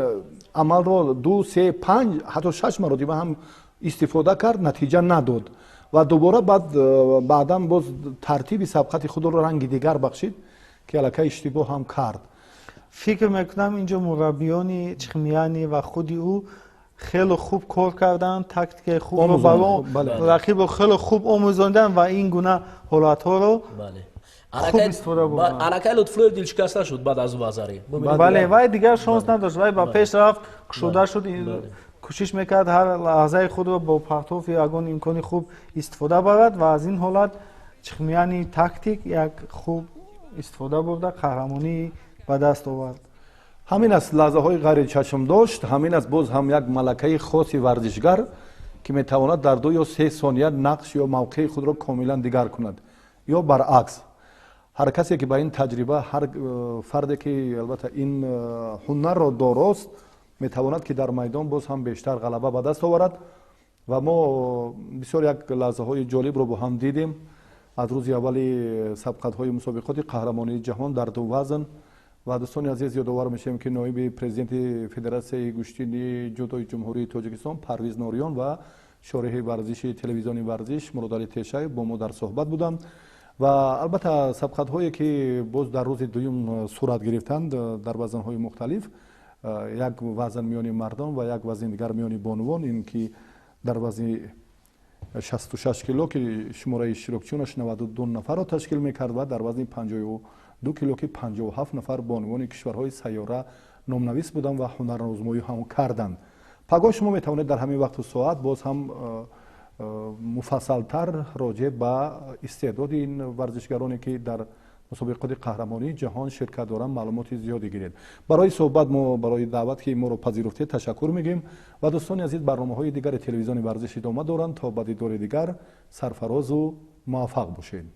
амалро ду, се, панҷ, ҳатто шаш маротиба ҳам истифода кард, натиҷа надод ва дубора баъдан боз тартиби сабқати худро ранги дигар бахшид, ки аллакай иштибоҳ ҳам кард. Фикр мекунам, инҷо мураббиёни Чихмияни ва худи ӯ хеле хуб кор карданд, тактикаи хубро рақибро хеле хуб омӯзонданд ва ин гуна ҳолатҳоро хуб истифода бурданд. Аллакай Лутфуллоев дилшикаста шуд баъд аз вазарӣ. Бале, вай дигар шонс надошт, вай ба пеш рафт, кушода шуд, кӯшиш мекард ҳар лаҳзаи худро бо партоф ё ягон имкони хуб истифода барад. Ва аз ин ҳолат Чихмияни тактик як хуб истифода бурда, қаҳрамонӣ ба даст овард. Ҳамин аст лаҳзаҳои ғайричашм дошт, ҳамин аст боз ҳам як малакаи хоси варзишгар, ки метавонад дар 2 ё 3 сония нақш ё мавқеи худро комилан дигар кунад ё баръакс. Ҳар касе ки ба ин таҷриба, ҳар фарде ки албатта ин ҳунарро дорост, метавонад, ки дар майдон боз ҳам бештар ғалаба ба даст оварад. Ва мо бисёр як лаҳзаҳои ҷолибро бо ҳам дидем аз рӯзи аввали сабқатҳои мусобиқоти қаҳрамонии ҷаҳон дар ду вазн. Ва дӯстони азиз, ёдовар мешавем, ки ноиби президенти Федератсияи гӯштини ҷудои Ҷумҳурии Тоҷикистон Парвиз Нориён ва шореҳи варзиши телевизиони Варзиш Муродалӣ Тешаев бо мо дар суҳбат буданд. Ва албатта сабқатҳое, ки боз дар рӯзи дуюм сурат гирифтанд дар вазнҳои мухталиф, як вазн миёни мардон ва як вазни дигар миёни бонувон, ин ки дар вазни 66 кило, ки шумораи иштирокчионаш 92 нафарро ташкил мекард, ва дар вазни 52 кило, ки 57 нафар бонувони кишварҳои сайёра номнавис буданд ва ҳунарозмоӣ ҳам карданд. Пагоҳ шумо метавонед дар ҳамин вақту соат боз ҳам муфассалтар роҷеъ ба истеъдоди ин варзишгароне, ки дар мусобиқоти қаҳрамонии ҷаҳон ширкат доранд, маълумоти зиёде гиред. Барои суҳбат мо, барои даъват, ки моро пазируфтед, ташаккур мегӯем. Ва дӯстони азиз, барномаҳои дигари телевизиони варзиш идома доранд. То ба дидори дигар сарфарозу муваффақ бошед.